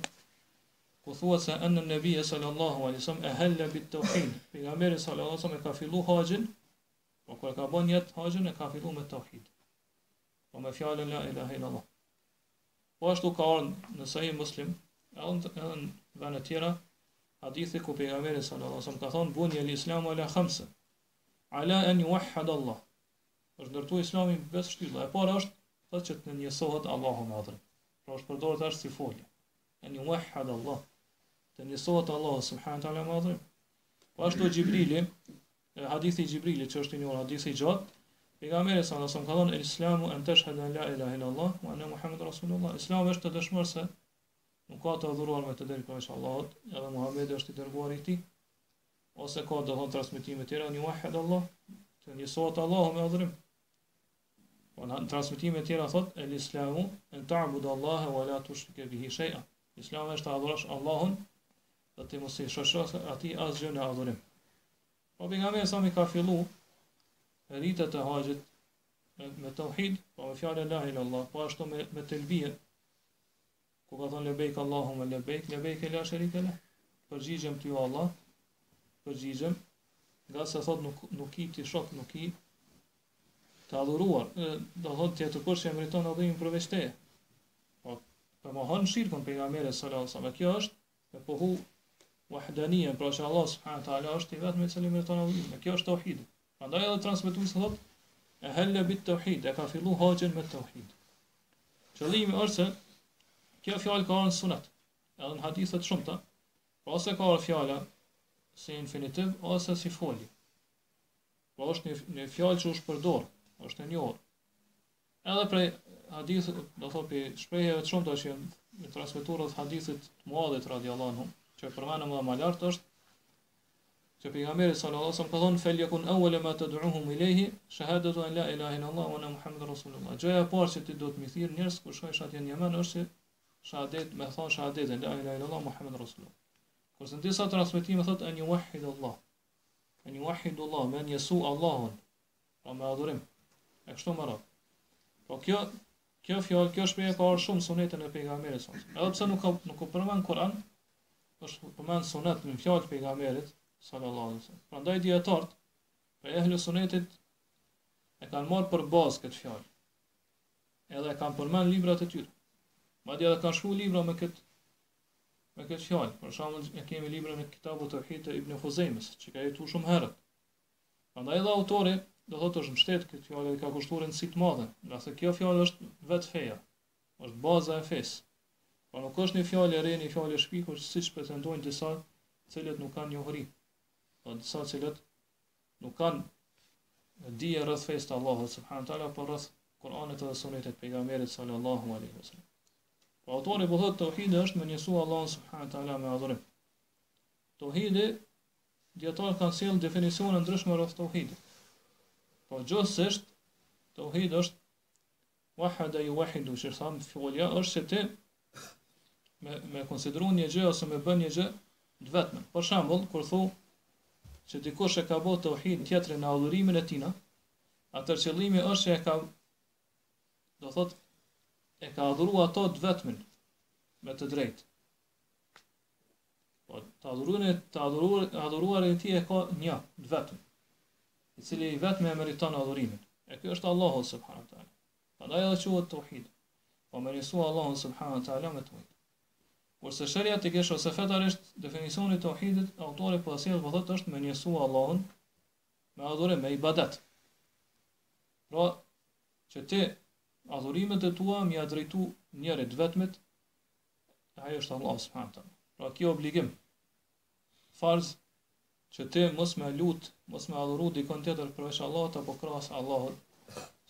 S1: ku thuhet se enne nebije sallallahu alaihi wasallam ehelle bit tauhid. Pejgamberi sallallahu alaihi wasallam e ka fillu haxhin, po kur e ka bën nijet haxhin e ka fillu me tauhid. Po me fjalën la ilaha illallah. Po ashtu ka ardhur në Sahih Muslim, edhe në vende të tjera, hadithi ku pejgamberi sallallahu alaihi wasallam ka thonë buniyal islamu ala khamsa. Ala an yuwahhad Allah. Është ndërtuar Islami mbi pesë shtylla. E para është thotë që të njësohet Allahu me adhurim. Pra është përdorur tash si folje. An yuwahhad Allah. Të njësohet Allahu subhanahu wa taala me adhurim. Po ashtu Xhibrili, hadithi i Xhibrilit që është i njohur hadithi i gjatë, pejgamberi sallallahu alaihi wasallam ka thënë Islamu an tashhadu an la ilaha illa Allah wa anna Muhammeden rasulullah. Islami është të dëshmosh se nuk ka të adhuruar me të drejtë përveç Allahut, edhe Muhamedi është i dërguari i tij. Ose ka do thonë transmetime tjera an yuwahhad Allah, të njësohet Allahu me adhurim. Po në transmetime tjera thot el islamu en ta'budu Allah wa la tushrike bihi shay'a. Islami është të adhurosh Allahun dhe të mos i shoqërosh atij asgjë në adhurim. Po pejgamberi sa i ka fillu ritet e haxhit me, me tauhid, po me fjalën la ilaha illallah, po ashtu me me telbije, ku ka thënë lebejk Allahumme lebejk, lebejk la sherike lek. Përgjigjem ty o Allah, përgjigjem, ngase thot nuk nuk ki ti shok, nuk ki të adhuruar, do thot tjetër kush që e meriton adhurimin përveç teje. Po, po mohon shirkun pejgamberi sallallahu alajhi wasallam. Kjo është me pohu wahdanijen, pra që Allah subhanahu wa taala është i vetmi i cili meriton adhurimin. Kjo është tauhid. Prandaj edhe transmetuesi thot ehelle bit tauhid, e ka fillu haxhin me tauhid. Qëllimi është se kjo fjalë ka ardhur në sunet, edhe në hadithe të shumta, pra ose ka ardhur fjala si infinitiv ose si folje. Po është një, një fjalë që është përdor, është e njohur. Edhe prej hadithit, do thotë prej shprehjeve të shumta që janë transmetuar rreth hadithit të Muadhit radiallahu anhu, që e përmendëm edhe më lart është që pejgamberi sallallahu alajhi wasallam ka thënë fel yakun awwala ma tad'uhum ilayhi shahadatu an la ilaha illa allah wa anna muhammedar rasulullah. Gjëja e parë që ti do të m'i thirr njerëz kur shkojsh atje në Jemen është që shahadet me thon shahadetin la ilaha illa allah muhammed rasulullah. Kurse në disa transmetime thotë an yuwahhid allah. An yuwahhid allah me njësu Allahun pra me adhurim, e kështu me radhë. Po kjo, kjo fjalë, kjo shprehje ka ardhur shumë në sunetin e pejgamberit sa. Edhe pse nuk ka nuk u përmend në Kur'an, është përmend sunet në fjalë të pejgamberit sallallahu alaihi wasallam. Prandaj dijetarët prej ehli sunetit e kanë marrë për bazë këtë fjalë. Edhe e kanë përmend librat e tyre. Madje edhe kanë shkruar libra me këtë me këtë fjalë. Për shembull, e kemi librin e Kitabu Tauhid të Ibn Huzejmës, që ka jetuar shumë herët. Prandaj edhe autori, do thotë është mbështet këtë fjalë dhe ka kushtuar rëndësi të madhe, ngase kjo fjalë është vetë feja, është baza e fesë. Pra nuk është një fjalë e re, një fjalë e shpikur, siç pretendojnë disa të cilët nuk kanë njohuri, do disa të cilët nuk kanë dije rreth fesë të Allahut subhanahu teala, por rreth Kur'anit dhe Sunetit të pejgamberit sallallahu alaihi wasallam. Po autori po thotë tauhidi është me njësu Allahun subhanahu teala me adhurim. Tauhidi Dijetarët kanë sjellë definicione ndryshme rreth tauhidit. Po gjuhësisht tauhid është wahada yuwahidu, që thamë folja është që ti me me konsideru një gjë ose me bën një gjë të vetme. Për shembull, kur thu që dikush e ka bërë tauhid tjetrin në adhurimin e tina, atëherë qëllimi është që e ka do thot e ka adhuruar ato të vetmin me të drejtë. Po, të adhuruarin, të adhuruar, adhuruarin e tij e ka një, të vetëm, i cili i vetmi e meriton adhurimin. E ky është Allahu subhanahu wa taala. Prandaj edhe quhet tauhid. Po me njësu Allahu subhanahu wa taala me tauhid. Kurse sheriatikisht ose fetarisht definicioni i tauhidit autori po e sjell po thotë është me njësu Allahun me adhurim, me ibadet. Pra, që ti adhurimet e tua me ia drejtu njërit të vetmit Ai është Allah subhanahu wa taala. Pra kjo obligim farz që ti mos me lut, mos me adhuru dikon tjetër përveç Allahut apo krahas Allahut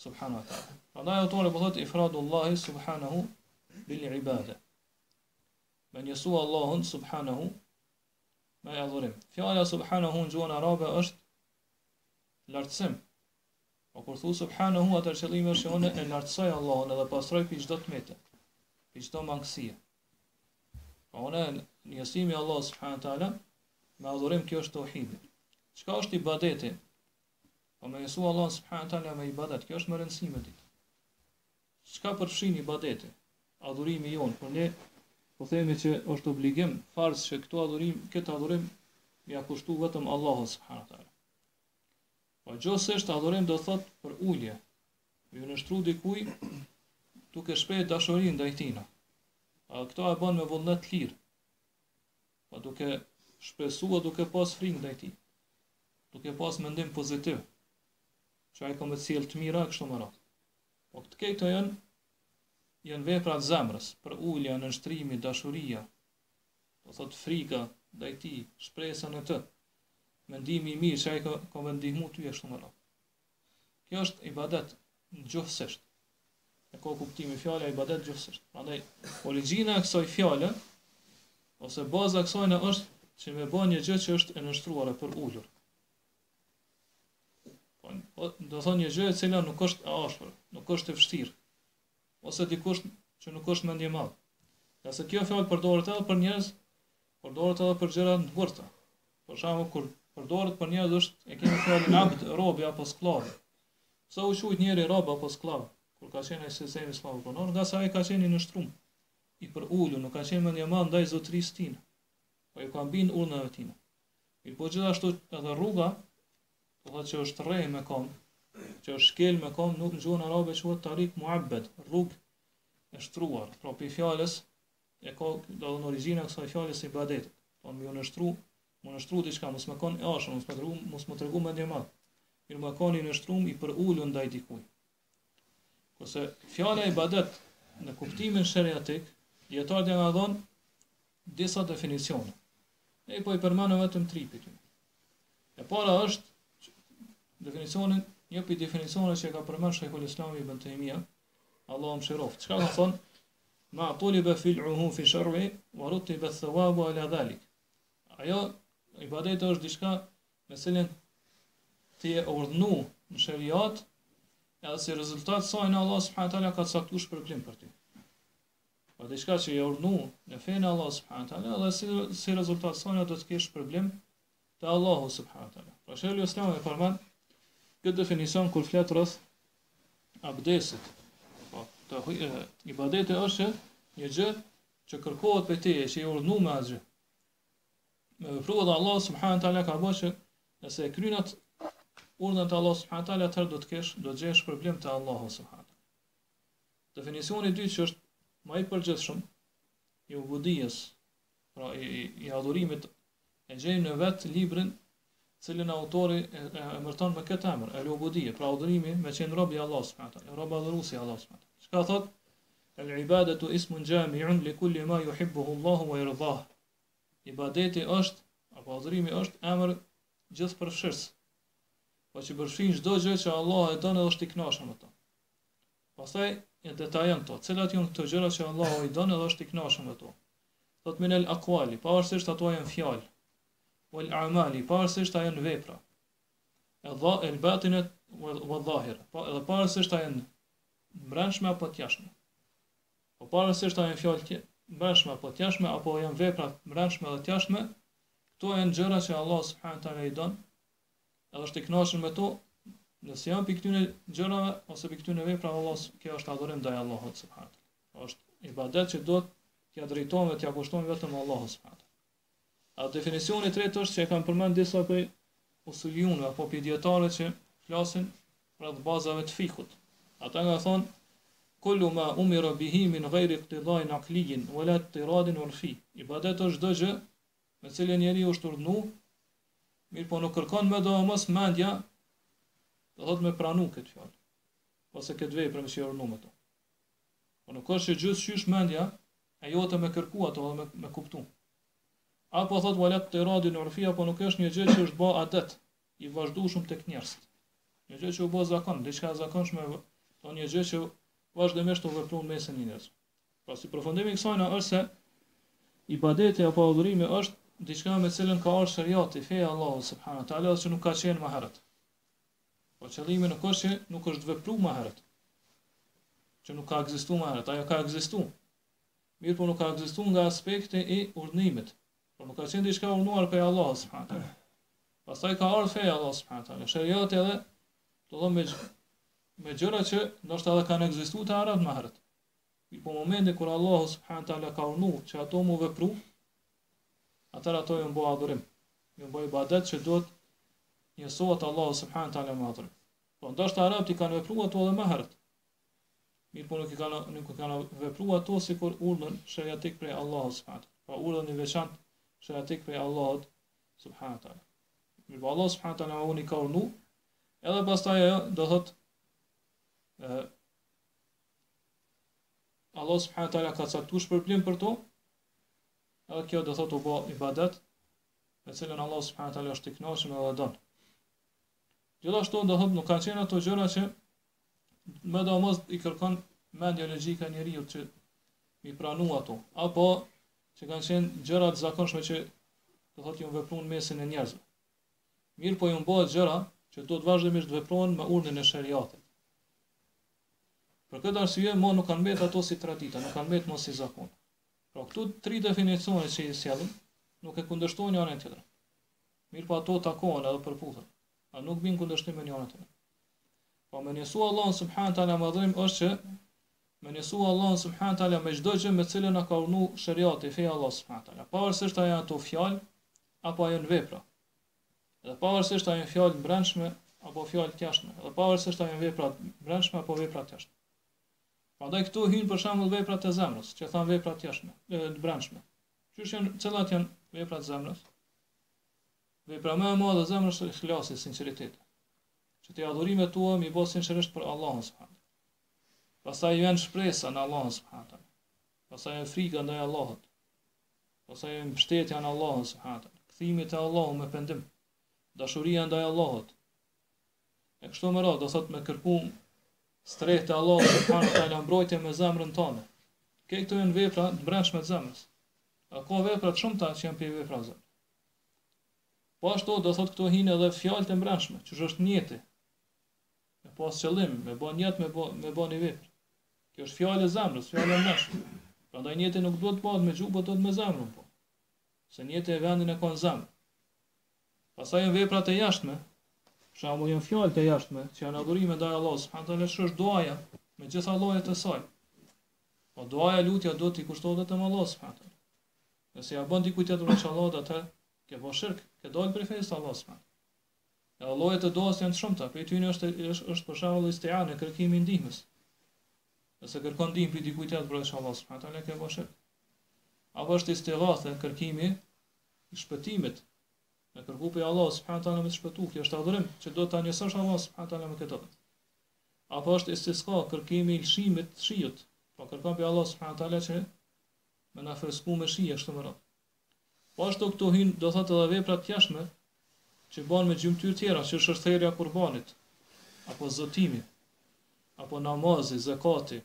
S1: subhanahu wa taala. Prandaj autori po thotë ifradullahi subhanahu bil ibade. Me njësu Allahun subhanahu me adhurim. Fjala subhanahu në gjuhën arabe është lartësim. Po kur thu subhanahu atëherë qëllimi është që unë e lartësoj Allahun edhe pastroj prej çdo të mete. Prej çdo mangësie. Pra unë njësimi i Allahut subhanahu teala me adhurim kjo është tauhidi. Çka është ibadeti? Po me njësu Allahun subhanahu teala me ibadet, kjo është me rëndësi me ditë. Çka përfshin ibadeti? Adhurimi jonë, por ne po themi që është obligim farz që këto adhurim, këtë adhurim me ia kushtu vetëm Allahut subhanahu teala. Po gjuhësisht adhurim do thot përulje, Me ju nënshtru dikuj duke shpreh dashuri ndaj tina. A këto e bën me vullnet të lirë. Po duke shpresuar duke pas frikë ndaj tij. Duke pas mendim pozitiv. Që ai ka me sjell të mira kështu me radhë. Po këto këto janë janë vepra të zemrës, përulja, nënshtrimi, dashuria, do thot frika ndaj tij, shpresa në të, mendimi i mirë që ai ka, ka me ndihmu ty e kështu me radhë. Kjo është ibadet gjuhësisht. E ka kuptimin fjala ibadet gjuhësisht. Prandaj origjina e kësaj fjale ose baza e kësaj është që me bë një gjë që është e nënshtruar e përulur. Po, po do thonë një gjë e cila nuk është e ashpër, nuk është e vështirë, ose dikush që nuk është mendjemadh. Ngase kjo fjalë përdoret edhe për njerëz, përdoret edhe për gjëra të ngurta. Për shembull, kur përdoret për njerëz është e kemi fjalën abd, robi apo skllavi. Pse u quajt njeri rob apo skllav? Kur ka qenë ai sistemi skllavopronor, ngase ai ka qenë i nënshtrum, i përulur, nuk ka qenë mendjemadh ndaj zotërisë tij. Po ju ka bind urdhrave të tij. Mirëpo gjithashtu edhe rruga, do thotë që është rreh me kom, që është shkel me kom, nuk në gjuhën arabe quhet tarik muabbed, rrugë e shtruar, pra prej fjalës e ka do të origjina kësaj fjalës ibadetit. Do me ju nënshtru, me nënshtru diçka, mos me kon e ashpër, mos me tregu, mos me tregu mendjemadh. Mirë me kon i nënshtrum i përulur ndaj dikujt. Kurse fjala ibadet në kuptimin sheriatik, dijetarët janë dhënë disa definicione. Ne po i përmendim vetëm tri prej tyre. E para është definicionin, një prej definicioneve që e ka përmend Sheikhul Islam Ibn Taymija, Allahu e mëshiroftë. Çka ka thonë? Ma tuliba fi'luhu fi shar'i wa rutiba thawabu ala dhalik. Ajo ibadet është diçka me cilën ti je urdhnu në sheriat, edhe si rezultat saj në Allah subhanahu taala ka caktuar shpërblim për ty. Po diçka që je urdhnu në fenë e Allahut subhanahu taala dhe si si rezultat saj do të kesh shpërblim te Allahu subhanahu taala. Pra Shejhul Islam e përmend këtë definicion kur flet rreth abdesit. Po, të ibadeti është një gjë që kërkohet prej teje, që je urdhnu me atë gjë. Me vepru dhe Allah subhanahu taala ka bërë që nëse e kryen atë urdhën të Allah subhanahu taala atëherë do të kesh do të gjesh shpërblim te Allahu subhanahu taala. Definicioni i dytë që është më i përgjithshëm i ubudijes, pra i, i, i adhurimit e gjejmë në vetë librin cilin autori e, e emërton me këtë emër, el ubudije, pra adhurimi me qenë rob i Allahut subhanahu taala, rob adhurues i Allahut subhanahu taala. Çka thot? El ibadatu ismun jami'un li kulli ma yuhibbuhu Allahu wa yardah. Ibadeti është apo adhurimi është emër gjithëpërfshirës. Po që përfshin çdo gjë që Allahu e don edhe është i kënaqur me to. Pastaj e detajon këto, cilat janë këto gjëra që Allahu i don edhe është i kënaqur me to. Thot min el aqwali, pavarësisht ato janë fjalë. Wal a'mali, pavarësisht a janë vepra. E dha el batinat wa dhahira, pa edhe pavarësisht a janë brendshme apo të jashtme. Po pavarësisht a janë fjalë të brendshme apo të jashtme apo janë vepra të brendshme dhe të jashtme, këto janë gjëra që Allah subhanahu taala i don edhe është i kënaqur me to, nëse janë prej këtyre gjërave ose prej këtyre veprave Allah, kjo është adhurim ndaj Allahut subhanahu taala. Është ibadet që do t'ia drejtojmë dhe t'ia kushtojmë vetëm Allahut subhanahu taala. A definicioni i tretë është që e kanë përmend disa prej usulijunëve apo prej dijetarëve që flasin rreth bazave të fikhut. Ata kanë thonë kullu ma umira bihi min ghairi iqtida'in aqlijin wala ittiradin urfi. Ibadet është çdo gjë me cilën njeriu është urdhnu, mirëpo nuk kërkon me doemos mendja, do thotë me pranu këtë fjalë, ose këtë vepër me që je urdhnu me to. Po nuk është që gjithqysh mendja e jote me kërku ato dhe me, me kuptu. Apo thot wala ittiradin urfi, apo nuk është një gjë që është bë adet i vazhdueshëm tek njerëzit. Një gjë që u bë zakon, diçka e zakonshme, do një gjë që vazhdimisht u vepru në mesin e njerëzve. Pra si përfundim i kësaj është se ibadeti apo adhurimi është diçka me cilën ka ardhur sheriati, feja e Allahut subhanahu wa taala, që nuk ka qenë më herët. Po qëllimi nuk është që nuk është vepru më herët. Që nuk ka ekzistuar më herët, ajo ka ekzistuar. Mirëpo nuk ka ekzistuar nga aspekti i urdhënimit. Por nuk ka qenë diçka e urdhënuar prej Allahut subhanahu teala. Pastaj ka ardhur feja e Allahut subhanahu teala, sheriati edhe do të me me gjëra që ndoshta edhe kanë ekzistuar te arabët më herët. Mirëpo momentin kur Allahu subhanahu teala ka urdhënuar që ato mu vepru, atëherë ato janë bë adhurim. Janë bë ibadet që duhet njësohet Allahu subhanahu teala me adhurim. Po ndoshta arabët i kanë vepruar ato edhe më herët. Mirëpo nuk i kanë nuk i kanë vepruar ato sikur urdhën sheriatik prej Allahut subhanahu teala. Pra urdhën i veçantë sheriatik prej Allahut subhanahu teala. Mirëpo Allahu subhanahu teala më vonë i ka urdhnu, edhe pastaj ajo do thot ë Allah subhanahu teala ka caktuar shpërblim për to, edhe kjo do thot u bë ibadet, me cilën Allah subhanahu teala është i kënaqur edhe don. Gjithashtu do thot nuk kanë qenë ato gjëra që medoemos i kërkon mendja logjika e njeriut që mi pranu ato, apo që kanë qenë gjëra të zakonshme që do thotë janë vepruar në mesin e njerëzve. Mirëpo janë bëhet gjëra që do të vazhdimisht veprohen me urdhrin e sheriatit. Për këtë arsye më nuk kanë mbetur ato si tradita, nuk kanë mbetur më si zakon. Pra këto tri definicione që i sjellim nuk e kundërshtojnë njërin tjetrin. Mirëpo ato takohen edhe përputhen. A nuk bin kundërshtim me njërin tjetrin. Po me njësu Allahun subhanahu teala me adhurim është që me njësu Allahun subhanahu teala me çdo gjë me cilën na ka urdhnu sheriati, feja e Allahut subhanahu teala. Pavarësisht a janë ato fjalë apo a janë vepra. Dhe pavarësisht a janë fjalë të brendshme apo fjalë të jashtme. Dhe pavarësisht a janë vepra të brendshme apo vepra të jashtme. Prandaj këtu hyjnë për shembull veprat e zemrës, që thamë vepra të jashtme, të brendshme. Qysh janë, cilat janë veprat e zemrës? Vepra më e madhe e zemrës është ihlasi, sinqeriteti. Që ti adhurimet tua mi bë sinqerisht për Allahun subhanahu. Pastaj vjen shpresa në Allahun subhanahu. Pastaj vjen frika ndaj Allahut. Pastaj vjen mbështetja në Allahun subhanahu. Kthimi te Allahu me pendim. Dashuria ndaj Allahut. E kështu me radhë, do thot me kërku strehë te Allahu subhanahu teala mbrojtje me zemrën tonë. Këto janë vepra të brendshme të zemrës. A ka vepra të shumta që janë prej veprave të zemrës. Po ashtu do thot këto hinë edhe fjalët e mbrendshme, që është njeti. Me pas qëllim, me bë njet, me bë me bë një vepër. Kjo është fjalë e zemrës, fjalë e mbrendshme. Prandaj njeti nuk duhet të bëhet me gjuhë, por duhet me zemrën po. Se njeti e vendin e ka në zemër. Pastaj janë veprat e jashtme, për shembull janë fjalët e jashtme që janë adhurime ndaj Allahut subhanahu teala, që është duaja me gjitha llojet e saj. Po duaja lutja duhet t'i kushtohet vetëm Allahut subhanahu teala. Nëse ja bën dikujt tjetër përveç Allahut, atëherë ke bërë shirk, ke dalë prej fesë së Allahut subhanahu. Edhe llojet e duas janë të shumta, prej tyre është është, është për shembull istiane, kërkimi i ndihmës. Nëse kërkon ndihmë prej dikujt tjetër përveç Allahut subhanahu teala, ke bërë shirk. Apo është istighathe, kërkimi i shpëtimit. Me kërku prej Allahut subhanahu teala me të shpëtu, kjo është adhurim që do ta njësosh Allahun subhanahu teala me këtë. Apo është istiska, kërkimi i lëshimit të shiut. Po kërkon prej Allahut subhanahu teala që me na fresku me shi e kështu me radhë. Po ashtu këtu hyn do thotë edhe vepra të jashtme që bën me gjymtyrë tjera, që është therja e kurbanit, apo zotimi, apo namazi, zekati,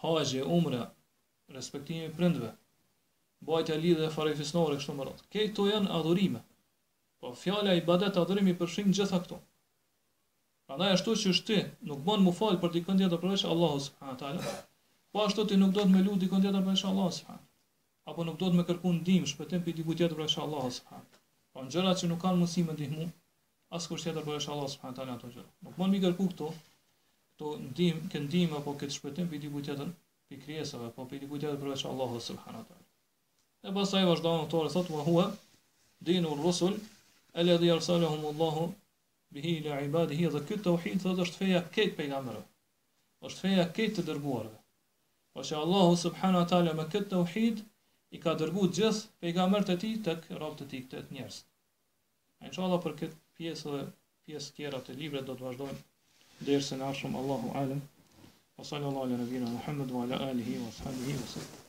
S1: haxhi, umra, respektimi i prindve, mbajtja e lidhjeve farefisnore kështu me radhë. Këto janë adhurime. Po fjala ibadet adhurim i përfshin gjitha këto. Prandaj ashtu qysh ti nuk bën mu fal për dikën tjetër përveç Allahut subhanahu teala. Po ashtu ti nuk duhet me lut dikën tjetër përveç Allahut subhanahu. Apo nuk duhet me kërku ndihmë, shpëtim prej dikujt tjetër përveç Allahut subhanahu. Po në gjëra që nuk kanë mundësi me ndihmu, askush tjetër përveç Allahut subhanahu teala ato gjëra. Nuk bën mi kërku këto, këto ndihmë, këtë ndihmë apo këtë shpëtim prej dikujt tjetër, prej krijesave, apo prej dikujt tjetër përveç Allahut subhanahu teala. E pastaj vazhdon autori thotë wa huwa dinu rusul alladhi arsalahum Allahu bihi ila ibadihi dhe ky tauhid thotë është feja krejt pejgamberëve. Është feja krejt të dërguarve. Po që Allahu subhanahu wa taala me këtë tauhid i ka dërguar gjithë pejgamberët e tij tek robët e tij, tek njerëzit. Inshallah për këtë pjesë dhe pjesë tjera të librit do të vazhdojmë dersin e ardhshëm Allahu alem. Wa sallallahu ala nabina Muhammad wa ala alihi wa sahbihi wa sallam.